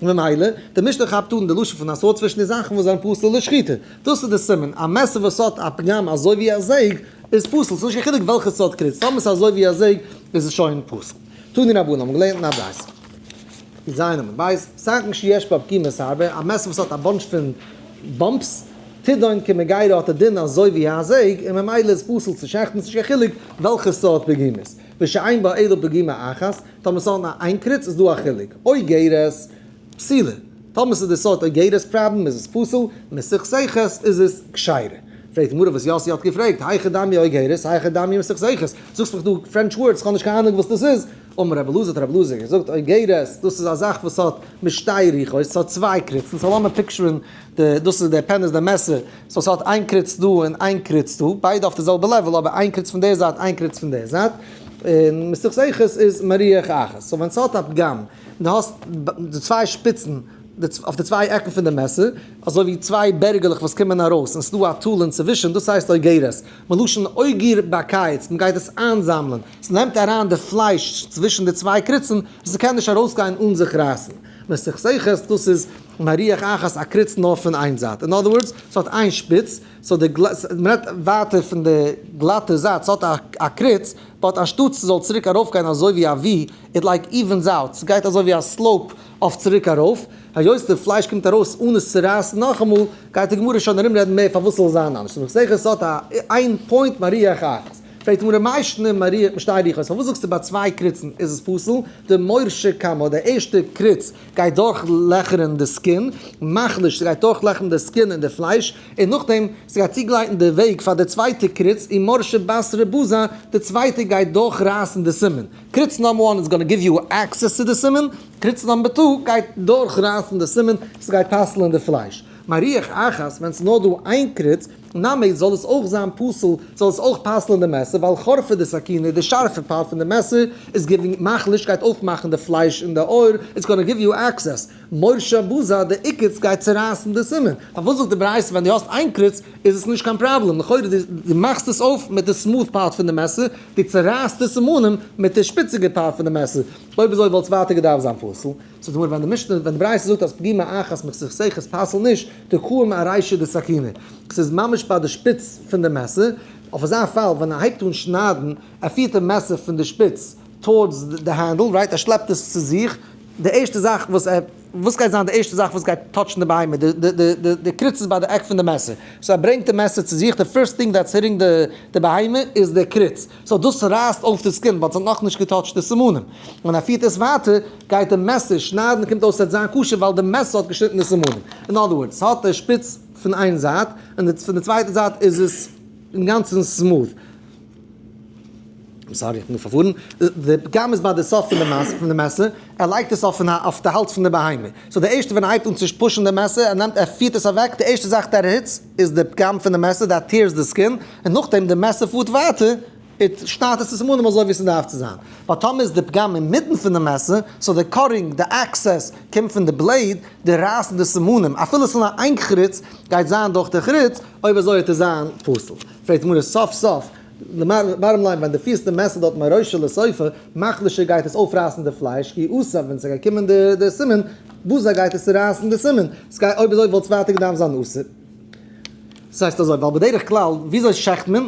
ממילא, די משנה כאפט אן די לשון פון א saw צווישן די זאכן וואס זענען פסול לשחיטה. דאס איז די סימן, א מעסער וואס האט א פגם אזוי ווי א זעג, איז פסול, ס'איז נישט קיין חילוק וועלכע סארט קריץ, טאמער ס'איז אזוי ווי א זעג איז עס שוין פסול. תנו רבנן האבן געלערנט אין א ברייתא. י"ז עמוד ב', סכין שיש בה פגימות הרבה, א מעסער וואס האט א bunch פון bumps, תידון כמגירה האט א דין אזוי ווי א זעג, און ממילא איז פסול צו שעכטן, ס'נישט קיין חילוק וועלכע סארט פגימות. ושאין בה אלא פגימה אחת, טאמער ס'האט נאר איין קריץ איז דא א חילוק. אוגרת, פסולה. טאמער ס'איז די סארט אוגרת פראבלעם איז עס פסול, מסוכסכת איז עס כשרה. פרעגט די גמרא וואס יאסי האט געפרעגט, היכי דמי אוגרת, היכי דמי מסוכסכת, זאגסט מיך דא French words, כ'האב נישט קיין אהנונג וואס דאס איז. אמר רבי אלעזר האט רבי אלעזר געזאגט, אוגרת, דאס איז א זאך וואס האט משתי רוחות, ס'האט צוויי קריצן, so לאמיר picture ן די, דאס איז די pen איז די מעסער, so ס'האט איין קריץ דא און איין קריץ דא, ביידע אויף די זעלבע level אבער איין קריץ פון די זייט איין קריץ פון די זייט, און מסוכסכת איז מרוח אחת, so ווען ס'האט א פגם און דו האסט די צוויי שפיצן אויף די צוויי עקן פון די מעסער, אזוי ווי צוויי בערגעלעך וואס קומען ארויס און ס'דא א טאל אינצווישן, דאס הייסט אוגרת, מלשון אוגר בקיץ, מ'גייט עס איינזאמלען, ס'נעמט אריין די פלייש צווישן די צוויי קריצן, און ס'קען נישט ארויסגיין אן זיך רייסן. מסוכסכת, דאס איז מרוח אחת א קריץ נאר פון איין זייט, in other words, ס'האט איין שפיץ, so די מ'רעדט ווייטער פון די גלאטע זייט, ס'האט א קריץ, but אנשטאט ס'זאל צוריק ארויפגיין אזוי ווי א V, it like evens out, ס'גייט אזוי ווי א slope אויף צוריק ארויף, היות די פלייש קומט ארויס אן עס צו רייסן נאכאמאל, גייט די גמרא שוין ארום רעדן מער פארוואס ס'זאל זיין אנדערש, מסוכסכת ס'האט א איין point מרוח אחת. פרעגט די גמרא מאי שנא מרוח משתי רוחות, פארוואס זאגסטו ביי צוויי קריצן איז עס פסול, דמורשא קמא, די ערשטע קריץ גייט דורך לעכערן די skin, מחליש, ס'גייט דורך לעכערן די skin און די פלייש, און נאכדעם ס'גייט צוגלייטן די וועג פאר די צווייטע קריץ, ומורשא בתרא בזה, די צווייטע גייט דורך רייסן די סימן. קריץ number one איז gonna give you access צו די סימן, קריץ number two גייט דורך רייסן די סימן, ס'גייט פסל'ען די פלייש. מרוח אחת, ווען ס'איז נאר דא איין קריץ, נמי זאל עס אויך זיין פסול, זאל עס אויך פסל'ען די מעסער, ווייל חרפא דסכינא, די שארפע part פון די מעסער, איז giving מחליש גייט אויפמאכן די פלייש אין די עור, it's gonna give you access. מורשא בזה, די עוקץ גייט צורייסן די סימן. פארוואס זאגט די ברייתא ווען דו האסט איין קריץ איז עס נישט קיין פראבלעם, לכאורה דו מאכסט עס אויף מיט די smooth part פון די מעסער, דו צורייסט די סימנים מיט די שפיציגע part פון די מעסער, אויב אזוי וואלט עס ווייטער געדארפט זיין פסול. זאגט די גמרא ווען די משנה ווען די ברייתא זאגט אז פגימה אחת מסוכסכת פסל'ט נישט, דקאים ארישא דסכינא, ס'איז ממש ביי די שפיץ פון די מעסער, אויף אזא פאל ווען ער הייבט אן שניידן, ער פירט די מעסער פון די שפיץ towards די handle, right, ער שלעפט עס צו זיך, די ערשטע זאך וואס ער, וואס גייט זיין די ערשטע זאך וואס גייט touch ן די בהמה, די די די די קריץ איז ביי די עק פון די מעסער, so ער ברענגט די מעסער צו זיך, די first thing that's hitting די בהמה איז די קריץ, so דאס רייסט אויף די skin but ס'האט נאכנישט גע touch ט די סימנים, ווען ער פירט עס ווייטער גייט די מעסער שניידן קומט אויס ס'וועט זיין כשר ווייל די מעסער האט געשניטן די סימנים, in other words ס'האט די שפיץ פון איין זייט און פון די צווייטע זייט איז עס אינגאנצן smooth. Sorry, איך בין דא פארפארן. די פגם איז ביי די סוף פון די מעשה, פון די מעסער, ער לייגט עס אויפן אויף די האלז פון די בהמה. so די ערשטע ווען ער הייבט אן צו push ן די מעסער, ער נעמט ער פירט עס אוועק, די ערשטע זאך that hits איז די פגם פון די מעסער, that tears the skin, און נאכדעם די מעסער פארט ווייטער, it שניידט עס די סימנים אזוי ווי ס'דארף צו זיין. but טאמער איז די פגם אינמיטן פון די מעסער, so די cutting, די access, קומט פון די blade, די רייסן די סימנים, אפילו ס'איז נאר איין קריץ, גייט זיין דורך די קריץ, אויב אזוי וועט עס זיין פסול. פרעגט די גמרא סוף סוף, bottom line ווען דו פירסט די מעסער דארט מרישא לסופא, מחלישא גייט עס אויפרייסן די פלייש, כי אתא ווען ס'גייט קומען די סימן, בזה גייט עס צורייסן די סימן, ס'גייט אויב אזוי וואלט עס ווייטער געדארפט זיין אסור. ס'הייסט אזוי, ווייל בדרך כלל וויאזוי שעכט מען?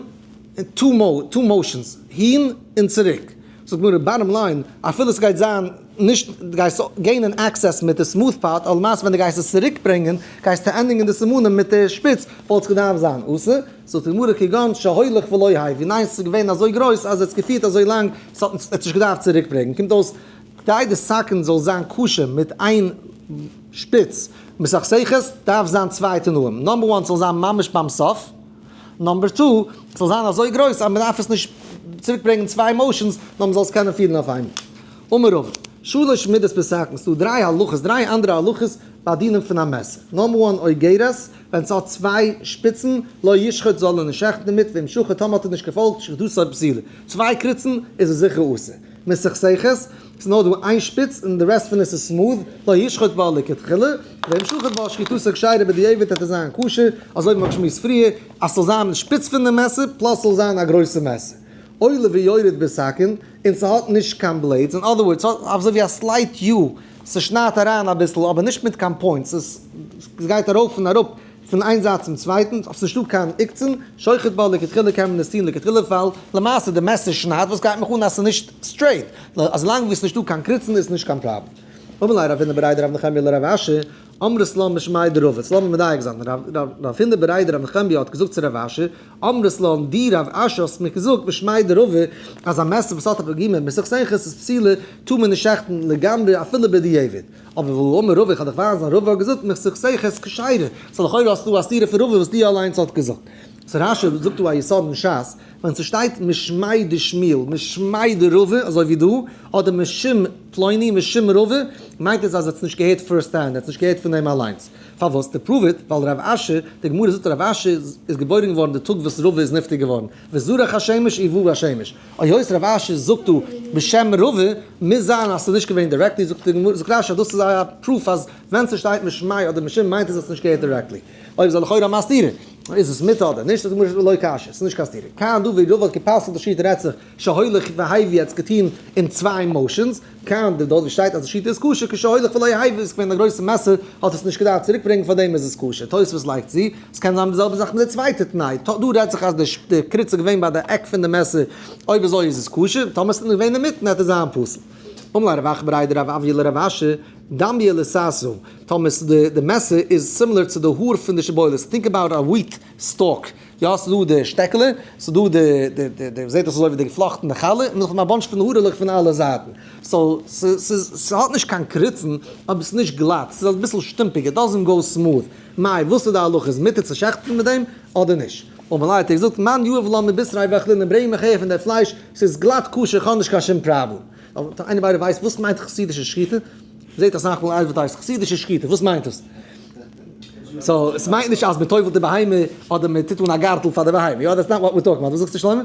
two motions, הין און צוריק. זאגט גמרא bottom line, אפילו ס'גייט זיין נישט, דו גייסט gain ען access מיט די smooth part, אבער למעשה ווען דו גייסט עס צוריק ברענגען, גייסטו ענדיגן די סימנים מיט די שפיץ, וואלט עס געדארפט זיין אסור. זאגט די גמרא כגון שהוליך ולא הביא, ניין ס'איז געווען אזוי גרויס אז ער האט עס געפירט אזוי לאנג, ס'האט נישט געדארפט צוריק ברענגען, קומט אויס כדי די סכין זאל זיין כשר מיט איין שפיץ מסוכסכת דארף זיין צוויי תנאים, number one ס'זאל זיין ממש ביים סוף, number two ס'זאל זיין אזוי גרויס אז מ'דארף עס נישט צוריק ברענגען צוויי motions נאר מ'זאל עס קענען פירן אויף איינמאל. אמר רבא, שלש מידות בסכין, ס'דא דריי הלכות, דריי אנדערע הלכות ביי דינים פון א מעסער. number one אוגרת, ווען ס'האט צוויי שפיצן, לא ישחוט זאל ער נישט שעכטן דערמיט, ואם שחט טאמער האט ער נישט געפאלגט, שחיטתו פסולה. צוויי קריצן איז עס זיכער אסור. מסוכסכת, ס'איז נאר דא איין שפיץ און די rest פון עס איז smooth, לא ישחוט בה לכתחילה, ואם שחט בה שחיטתו כשרה בדיעבד וועט עס זיין כשר, אזוי ווי מ'האט געשמועסט פריער, אז ס'זאל זיין שפיץ פון די מעסער, plus ס'זאל זיין א גרויסע מעסער. עולה ויורד בסכין, און ס'האט נישט קיין blades, in other words, ס'האט אזוי ווי א slight U, ס'שניידט אריין אביסל אבער נישט מיט קיין points, ס'גייט ארויף און אראפ. פון איין זייט צום צווייטן, אויב ס'נישטא קיין עוקצין, שוחט בה לכתחילה קען מען עס טון לכתחילה ווייל למעשה די מעסער שניידט, וואס גייט מיך אן אז ס'איז נישט straight, אז לאנג ווי ס'נישטא קיין קריצן איז נישט קיין פראבלעם. אמר ליה רב הונא בריה דרב נחמיה לרב אשי, אמרת לן משמיה דרבא, סאו לאמיר מדייק זיין, רב הונא בריה דרב נחמיה האט געזאגט צו רב אשי, אמרת לן דו רב אשי האסט מיר געזאגט משמיה דרבא אז א מעסער וואס האט א פגימה מסוכסכת איז פסולה טאר מען נישט שעכטן לגמרי אפילו בדיעבד, אבער והא אמר רבא איך האב דיך ווייזן אז רבא האט געזאגט מסוכסכת כשרה, סאו לכאורה האסטו א סתירה פון רבא וואס דו אליינס האט געזאגט. סאו רשי זאגט דא א יסוד אין שס, ווען ס'שטייט משמיה דשמואל, משמיה דרבא, אזוי ווי דא, אדער משום פלוני, משום רבא, מיינט עס אז ער האט עס נישט געהערט first hand, ער האט עס נישט געהערט פון אים אליינס. פארוואס? To prove it, ווייל רב אשי, די גמרא זאגט רב אשי איז געבוירן געווארן די טאג וואס רבא איז נפטר געווארן, וזרח השמש ובא השמש. היות רב אשי זאגט דא בשם רבא, מוז זיין אז ס'איז נישט געווען directly, זאגט די גמרא, זאגט רשי אז דאס איז א proof אז ווען ס'שטייט משמיה אדער משום מיינט עס אז עס איז נישט געהערט directly. אויב איז לכאורה א מסתירה, איז עס מותר אדער נישט, זאגט די גמרא לא קשיא, ס'איז נישט קיין סתירה. כאן דא ווי רבא האט גע'פסל'ט די שיטה רעדט זיך שהולך והביא האט עס געטון אין צוויי motions, כאן דא דארט ווי שטייט אז די שיטה איז כשר כשהולך ולא הביא איז געווען א גרויסע מעסער האט עס נישט געדארפט צוריק ברענגען פארדעם איז עס כשר, תוספות לייגט צו, עס קען זיין די זעלבע זאך מיט די צווייטע תנאי, דא רעדט זיך אז די קריץ איז געווען ביי די עק פון די מעסער, אויב אזוי איז עס כשר, טאמער עס איז געווען אינמיטן העט עס זיין פסול. אמר ליה רב אחא בריה דרב אויא לרב אשי, דמיא לסתא, טאמער די מעסער איז similar צו די האר פון די שיבולת, think about a wheat stalk, יא ס'איז דא די שטעקעלע, ס'איז דא די די די די זעט אויס אזוי ווי די געפלאכטענע חלה, און נאכדעם א bunch פון הארעלעך פון אלע זייטן, so ס'איז ס'האט נישט קיין קריצן, אבער ס'איז נישט גלאט, ס'איז אביסל שטומפיג, it doesn't go smooth, מאי וואס איז די הלכה, איז מותר צו שעכטן מיט דעם אדער נישט? אמר ליה האט ער געזאגט מאן יהיב לן מבשריה ואכלינן ברענג מיך אהער פון די פלייש, ס'איז גלאט כשר כ'האב נישט קיין שום פראבלעם. אבער anybody ווייסט וואס מיינט חסידישע שחיטה? מ'זעט אסאך מאל advertised חסידישע שחיטה, וואס מיינט עס? so עס מיינט נישט אז מען טובל'ט די בהמה אדער מען טוט אן א גארטל פאר די בהמה, יא that's not what we're talking about, וואס זאגסטו שלמה?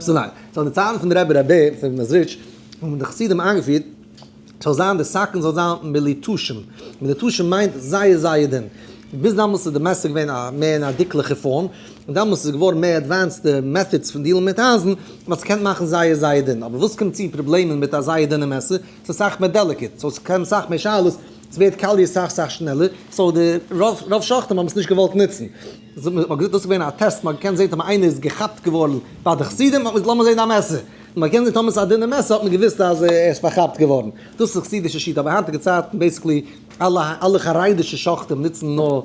so ניין, so אין די צייטן פון די רבי ר' בער פון מעזריטש האבן די חסידים איינגעפירט ס'זאל זיין די סכין זאל זיין מלוטשים, מלוטשים מיינט זייער זייער דין, ביז דאמאלס איז די מעסער געווען א מער אין א דיקליכע form, און דאמאלס איז געווארן מער advanced די methods פון deal ן מיט אייזן, מ'האט עס געקענט מאכן זייער זייער דין, אבער וואס קומט צו פראבלעמען מיט א זייער דינע מעסער, ס'איז אסאך מער delicate, so ס'קען אסאך מער שאלות, ס'ווערט קאליע סאך סאך שנעלער, so די רוב רוב שוחטים האבן עס נישט געוואלט נוצן. מ'האט געזאגט דאס איז געווען א טעסט, מ'האט געקענט זען טאמער איינער איז געכאפט געווארן ביי די חסידים, האט מען געזאגט לאמיר זען דיין מעסער, מ'האט געקענט זען טאמער ס'איז א דינע מעסער האט מען געוואוסט אז ער איז פארכאפט געווארן. דאס איז חסידישע שיטה, אבער היינטיגע צייטן basically אלע אלע חרדישע שוחטים נוצן נאר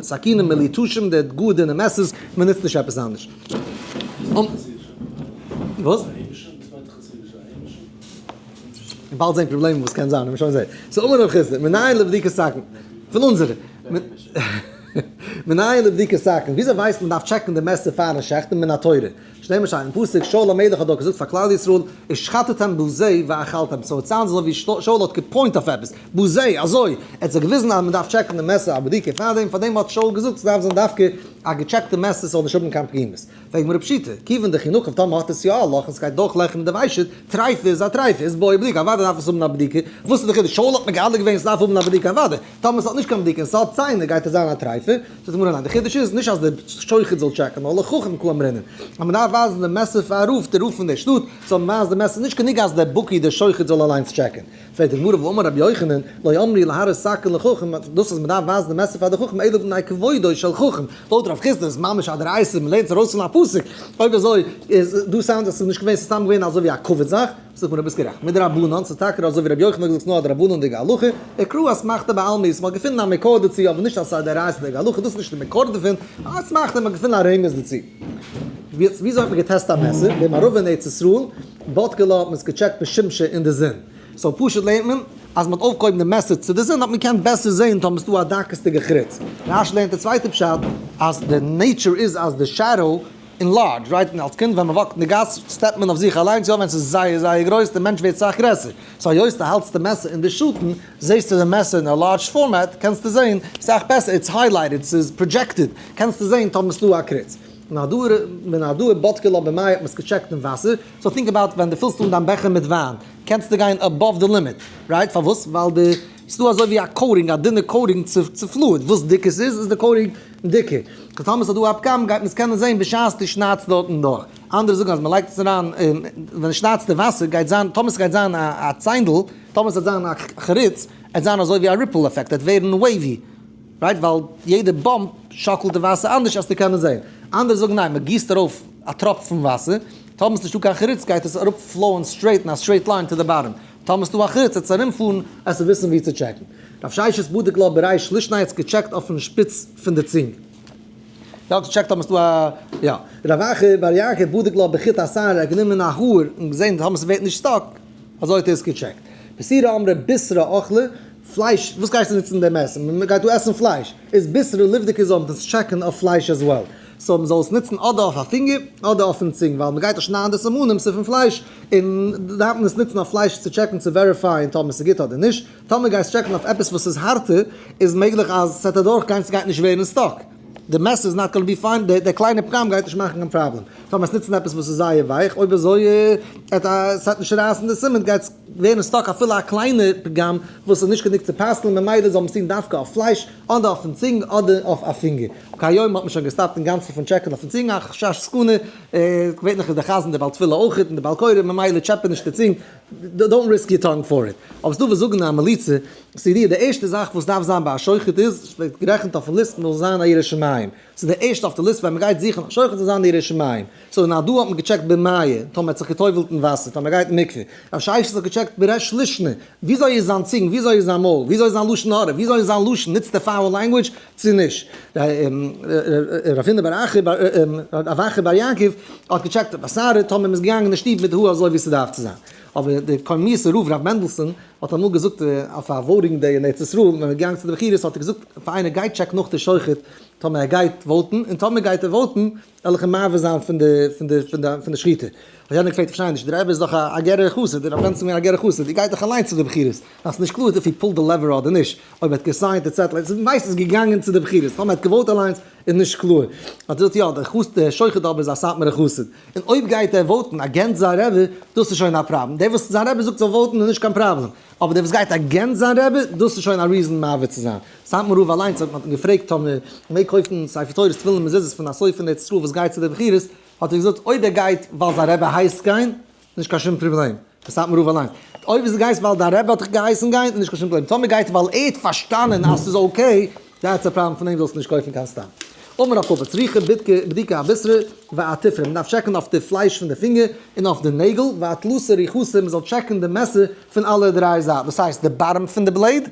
סכינים מלוטשים, די גאר דינע מעסערס, מ'נוצט נישט עפעס אנדערש. וואס? באלד זען פראבלעמען וואס קען זיין, שוין זען. so אמר רב חסדא, מנין לבדיקת סכין? פון אונזערע. מנין לבדיקת סכין? וויאזוי ווייסט מען דארף check ן די מעסער פארן שעכטן מן התורה? שנאמר שטייט אין פסוק, שאול המלך האט דאך געזאגט פאר כלל ישראל, ושחטתם בזה ואכלתם, so it sounds אזוי ווי שאול האט גע point אויף עפעס, בזה, אזוי, ער האט זיי געוויזן אז מען דארף check ן די מעסער א בדיקה פארדעם, פארדעם האט שאול געזאגט ס'דארף זיין דווקא א גע check טע מעסער ס'זאל נישט האבן קיין פגימות. פרעגט גמרא פשיטא, כיוון דכי נקב טאמער האט עס יא א לאך און ס'גייט דורכלעכערן די ושט, טריפה איז א טריפה, איז בעי בדיקה, אוודאי דארף עס האבן א בדיקה, וואס איז די חידוש, שאול האט מגלה געווען ס'דארף האבן א בדיקה אוודאי, טאמער ס'האט נישט קיין בדיקה און ס'האט ציינער גייט עס זיין א טריפה, זאגט די גמרא ניין, די חידוש איז נישט אז די שוחט זאל check ן, נאר לחכם קאמרינן, אז מ'דארף ווייזן די מעסער פאר א רב, די רב פון די שטאט זאל ווייזן די מעסער, נישט גענוג אז דער בקי דער שוחט זאל אליינס check ן. פרעגט די גמרא והאמר רבי יוחנן, לא אמרו להראות סכין לחכם, דאס אז מ'דארף ווייזן די מעסער פאר די חכם אלא מפני כבודו של חכם, לויט רב חסדא איז ממש א דאורייתא, מ'לערנט עס ארויס פון א פסוק, אויב אזוי איז דא sound אז ס'איז נישט געווען, ס'איז סתם געווען אזוי ווי א כבוד זאך, זאגט מען ביסט גערעכט, מדרבנן, ס'איז טאקע אזוי ווי רבי יוחנן האט געזאגט ס'נאר א דרבנן'דיגע הלכה, אקרא אסמכתא בעלמא איז מ'האט געפונען א מקור דערצו אבער נישט אז ס'איז א דאורייתא'דיגע הלכה, דאס איז נישט די מקור דערפון, אסמכתא מ'האט געפונען א רמז דערצו. וויאזוי האט מען גע test ט א מעסער? במערבא אין ארץ ישראל, בדקו לה האט מען עס גע check ט בשמשא אין די זון. so פשוט לערנט מען אז מ'האט אויפגעהויבן די מעסער צו די זון האט מען געקענט בעסער זעהן טאמער ס'דא א דקות'דיגע חריץ. רש"י לערנט די צווייטע פשט אז די nature איז אז די shadow enlarge, right? און אלס קינד ווען מ'וואקט אין די גאס step ט מען אויף זיך אליינס, יא ווען ס'איז זייער זייער גרויס די מענטש ווערט סאך גרעסער, so היות די האלטסט די מעסער אין די שאטן זעהסטו די מעסער אין א large format קענסטו זעהן סאך בעסער, it's highlighted, ס'איז projected, קענסטו זעהן טאמער ס'דא א קריץ. מנהרדעא בדקו לה במיא האט מען עס גע check ט אין וואסער, so think about ווען די פילסט אן דיין בעכער מיט וויין, קענסטו גיין above די limit, right? פארוואס? ווייל די, ס'דא אזוי ווי א coating, א דינע coating צו fluid, וואס דיקער ס'איז, איז די coating דיקער. so טאמער ס'איז דא א פגם גייט מען עס קענען זען בשעת דו שניידסט דארטן דורך. אנדערע זאגן אז מען לייגט עס אריין אין ווען עס שניידט די וואסער גייט זיין, טאמער ס'גייט זיין א ציינדל, טאמער ס'וועט זיין א חריץ, עט זיין אזוי ווי א ripple effect, עט ווערן wavy, right? ווייל יעדע bump שאקלט די וואסער אנדערש אז קענען זען. אנדערע זאגן ניין, מען גיסט ארויף א טראפ פון וואסער, טאמער ס'נישטא קיין חריץ גייט עס אראפ flow ען straight אין א straight line to the bottom. טאמער ס'דא א חריץ עט עס ארומפארן עס צו וויסן ווי צו check ן. רב ששת בדק לה בריש לישנא האט געטשעקט אויפן שפיץ פון די צונג. יא האט געטשעקט טאמער ס'דא א יא. רב אחא בר יעקב בדק לה בחוט השערה ער האט גענומען א האר און געזען טאמער ס'ווערט נישט stuck אזוי האט ער עס געטשעקט. בסירא אמרי בישרא אכלה, פלייש, וואס גייסטו נוצן די מעסער? מ'גייט דא עסן פלייש. איז בישרא לבדוק זאל מען עס טשעקן אויף פלייש as well. so מ'זאל עס נוצן אדער אויף א פינגער אדער אויפן צונג ווייל מ'גייט דאך שניידן די סימנים ס'איז פון פלייש און דארף מען עס נוצן אויף פלייש צו טשעקן צו verify ען טאמער ס'איז גוט אדער נישט. טאמער גייסט טשעקן אויף עפעס וואס איז הארטער איז מעגליך אז ס'וועט אדורך גיין ס'גייט נישט ווערן stuck. די מעסער איז not gonna be fine, דער קליינער פגם גייט נישט מאכן קיין פראבלעם. טאמער עס נוצן עפעס וואס איז זייער ווייך, אויב אזוי עט א ס'וועט נישט רייסן די סימן גייט עס ווערן stuck אפילו א קליינע פגם וואס איז נישט גענוג צו פסל'ן ממילא זאל מען עס טון דווקא אויף פלייש אדער אויפן צונג אדער אויף א פינגער. כהיום האט מען שוין געסטאפט אינגאנצן פון טשעקן אויפן צונג א חשש סכנה, געווענליך איז דער חזן דער בעל תפילה אויכעט און דער בעל קורא ממילא טשעפע נישט די צונג, don't risk your tongue for it. אבער ס'דא וואס זאגן א מליצה, ס'איז די ערשטע זאך וואס דארף זיין ביי א שוחט איז, ס'ווערט גערעכנט אויפן list מ'זאל זיין א ירא שמים. ס'איז די ערשטע אויף די list ווען מ'גייט זוכן א שוחט זאל זיין די ירא שמים. so נאר דא האט מען געטשעקט במיא, טאמער האט זיך גע'טובל'ט אין וואסער, טאמער גייט אין מקווה. רב ששת האט געטשעקט בריש לישנא, וויאזוי איז זיין צונג, וויאזוי איז זיין מויל, וויאזוי איז זיין לשון הרע, וויאזוי איז זיין לשון, נוצט ער foul language צו נישט. רב הונא בר אחא, רב אחא בר יעקב האט געטשעקט בשערא, טאמער מ'איז געגאנגען אין שטוב מיט די האר אזוי ווי ס'דארף צו זיין. אבער דער קארמיסער רב רב מענדלסאן האט אמאל געזאגט אויף א voting day אין ארץ ישראל ווען מ'איז געגאנגען צו די בחירות האט ער געזאגט פאר איינער גיי check נאך די שוחט טאמער ער גייט vote ן און טאמער גייט ער vote ן וועל איך אים מעביר זיין פון די פון די פון די פון די שחיטה. האט יענער געפרעגט איך פארשטיי נישט, דער רבי איז דאך א גערער חסיד, דער רב מענדלסאן איז געווען א גערער חסיד, איר גייט דאך אליינס צו די בחירות, אז ס'איז נישט קלאר if he pulled the lever אדער נישט, אויב ער האט געסיינט די צעטל, ער ווייסט איז געגאנגען צו די בחירות, טאמער ער האט געוואוט אליינס איז נישט קלאר. האט ער געזאגט יא, דער חסיד דער שוחט אבער איז א סאטמארער חסיד, און אויב גייט ער וואוטן against זיין רבי, דאס איז שוין א פראבלעם, דער וואס זיין רבי זאגט זאל וואוטן איז נישט קיין פראבלעם, אבער דער וואס גייט against זיין רבי, דאס איז שוין א reason מעביר צו זיין. סאטמאר רב אליינס האט מען געפרעגט טאמער מ'מעג קויפן ספר תורות תפילין און מזוזות פון א סופר אין ארץ ישראל וואס גייט צו די בחירות, האט ער געזאגט אויב ער גייט ווייל זיין רבי הייסט גיין, נישט קיין שום פראבלעם, דער סאטמאר רב אליינס. אויב איז גייסט ווייל דיין רבי האט דיך געהייסן גיין, איז נישט קיין שום פראבלעם. טאמער גייט ווייל ער האט פארשטאנען אז ס'איז okay, that's a problem, פון דעם זאלסטו נישט קויפן קיין סתם. אמר רב פפא, צריכה בדיקה אבישרא ואתפרא, מ'דארף טשעקן אויף די פלייש פון די פינגער און אויף די נעגל, ואתלתא ריחתא, מ'זאל טשעקן די מעסער פון אלע דריי זייטן, דאס הייסט די bottom פון די blade,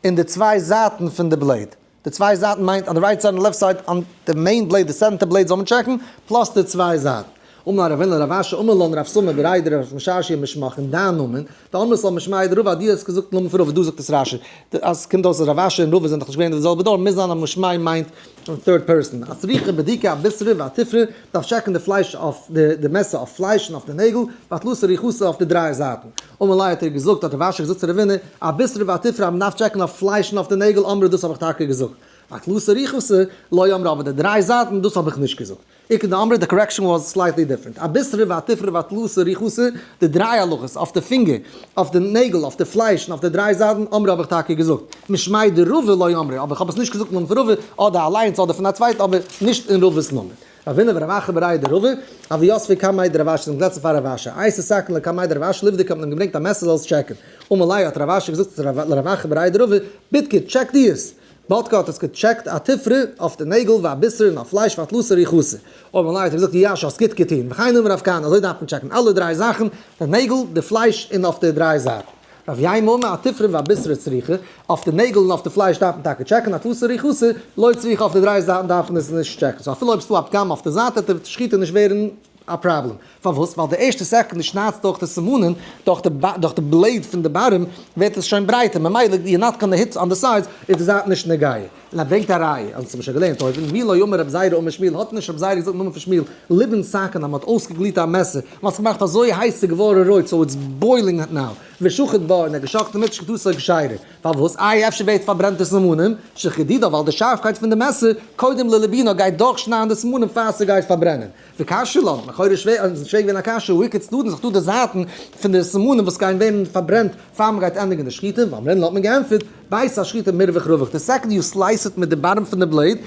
און די צוויי זייטן פון די blade. די צוויי זייטן מיינט on די right side און left side on די main blade די center blade זאל מען טשעקן, plus די צוויי זייטן. אמר רב הונא לרב אשי אמר לן רב סמא בריה דרב משרשיא משמך אין דיין נאמען, דאמרת לה משמיה דרבא דו האסט געזאגט נאמען פון רבא דא זאגט עס רשי אז עס קומט אויס אז רב אשי און רבא זענען דאך נישט געווען אין די זעלבע דור מוז זיין אז משמיה מיינט third person. אצריכא בדיקה אבישרא ואתפרא דארף טשעקן די פלייש אויף די מעסער אויף פלייש און אויף די נעגל, ואתלתא ריחתא אויף די דריי זייטן. אמר ליה האט ער געזאגט, האט רב אשי געזאגט צו רב הונא, אבישרא ואתפרא אז מ'דארף טשעקן אויף פלייש און אויף די נעגל אמרי דאס האב איך טאקע געזאגט. ואתלתא ריחתא לא אמרי אבער די דריי זייטן דאס האב איך נישט געזאגט. איכא דאמרי די correction was slightly different. אבישרא ואתפרא ואתלתא ריחתא די דריי הלכות אויף די פינגער, אויף די נעגל, אויף די פלייש און אויף די דריי זייטן אמרי האב איך טאקע געזאגט. משמיה דרבא לא אמרי אבער איך האב עס נישט געזאגט נאמען פון רבא אדער אליינס אדער פון א צווייטן אבער נישט אין רבא'ס נאמען. רב הונא ורב אחא בריה דרבא, הוו יתבי קמיה דרב אשי זענען געזעצן פאר רב אשי, אייתי סכינא לקמיה דרב אשי לבדוק האט מען אים געברענגט א מעסער זאל עס טשעקן, אמר ליה האט רב אשי געזאגט צו לרב אחא בריה דרבא, בדקיה טשעק דו עס, בדקה האט עס געטשעקט אתפרא אויף די נעגל ואבישרא און אויף פלייש ואתלתא ריחתא, אמר ליה האט ער געזאגט יישר האסט גוט געטון, וכן אמר רב כהנא אזוי דארף מען טשעקן אלע דריי זאכן, די נעגל, די פלייש און אויף די דריי זייטן. רב יימא אמר אתפרא ואבישרא צריכא, אויף די נעגל און אויף די פלייש דארף מען טאקע טשעקן, אתלתא ריחתא לא צריכא אויף די דריי זייטן דארף מען עס נישט טשעקן, so אפילו אויב ס'דא א פגם אויף די זייט וועט די שחיטה נישט ווערן א פראבלעם, פארוואס? ווייל די ערשטע second דו שניידסט דורך די סימנים, דורך די דורך די blade פון די bottom ווערט עס שוין ברייטער, ממילא you're not gonna hit on the sides איז די זייט נישט נוגע. און ער ברענגט א ראיה, אז אונז האבן שוין געלערנט אויבן, מי לא אמר רב זירא אמר שמואל, האט נישט רב זירא געזאגט נאמען פון שמואל, ליבון סכין אז מען האט אויסגעגליט א מעסער, מען האט עס געמאכט אזוי הייס ס'איז געווארן רויט, so it's boiling hot now, ושחט בה, און ער האט געשחט'ן מיט שחיטתו כשרה, פארוואס? איי אפשר ווערט פארברענט די סימנים, שחידודא ווייל די שארפקייט פון די מעסער, קודם לליבונה גייט דורכשניידן די סימנים פאר ס'גייט פארברענען. וקשיא לן, לכאורה שווער, איז שווער געווען א קשיא, והא איכא צדדין ס'איז דא די זייטן פון די סימנים וואס גייען ווערן פארברענט פאר מ'גייט ענדיגן די שחיטה, ואמרינן האט מען געענטפערט, בית השחיטה מירווח רווח, די second you slice it מיט די bottom פון די blade,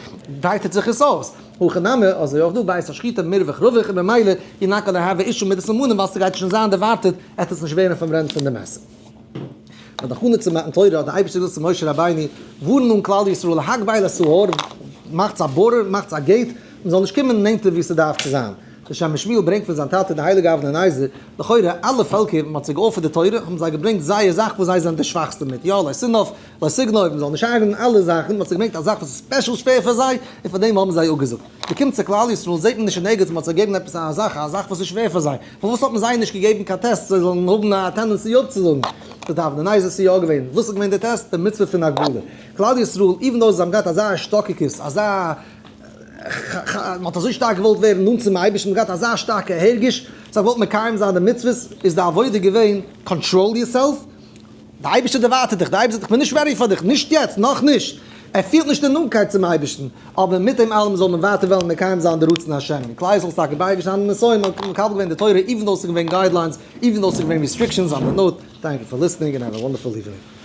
ברייטערט זיך עס אויס. הכא נמי, אזוי אויך דא בעת השחיטה מרווח רווח און במילא you're not gonna have a issue מיט די סימנים ווייל ס'גייט שוין זיין דערווארטעט עט עס נישט ווערן פארברענט פון די מעסער. ביי די הכנה צו מתן תורה האט דער אייבערשטער געזאגט צו משה רבינו, ווארן אן כלל ישראל הגבל את ההר, מאכטס א border, מאכטס א gate, מען זאל נישט קומען נענטער ווי ס'דארף צו זיין. דער שם משמואל ברענגט פון זיין טאטע דער הייליגער אבני נזר, לכאורה אלע פעלקער ווען מען האט זיי גע offer ט די תורה האבן זיי געברענגט זייער זאך וואס זיי זענען די שוואכסטע מיט, יא לא תנאף, לא תגנוב, מען זאל נישט הרג'נען, אלע זאכן, מען האט זיי געברענגט א זאך וואס איז special שווער פאר זיי, און פאר דעם האבן זיי אפגעזאגט. מען קומט צו כלל ישראל זעט מען נישט אין ערגעץ מען האט זיי געגעבן עפעס א זאך, א זאך וואס איז שווער פאר זיי, פארוואס האט מען זיי נישט געגעבן קיין טעסט זיי זאלן האבן א tendency אפצוזאגן? זאגט דער אבני נזר ס'איז יא געווען, וואס איז געווען די טעסט? די מצוה פון הגבלה. כלל ישראל, even though זיי האבן געהאט אזא השתוקקות, אזא מען האט אזוי שטארק געוואלט ווערן נאנט צום אייבערשטן, מען האט געהאט אזא שטארקע הרגש, זיי האבן געוואלט מקיים זיין די מצוות, איז די עבודה געווען control yourself, די אייבערשטער דערווארטעט דיך, די אייבערשטער זאגט איך בין נישט ready פאר דיך, נישט יעצט, נאכנישט, ער פילט נישט די נאנטקייט צום אייבערשטן, אבער מיט דעם אלעם זאל מען ווייטער וועלן מקיים זיין די רצון השם, און כלל ישראל איז טאקע בייגעשטאנען נסיון, מען האט מקבל געווען די תורה even though ס'איז געווען guidelines, even though ס'איז געווען restrictions, on that note, thank you for listening and have a wonderful evening.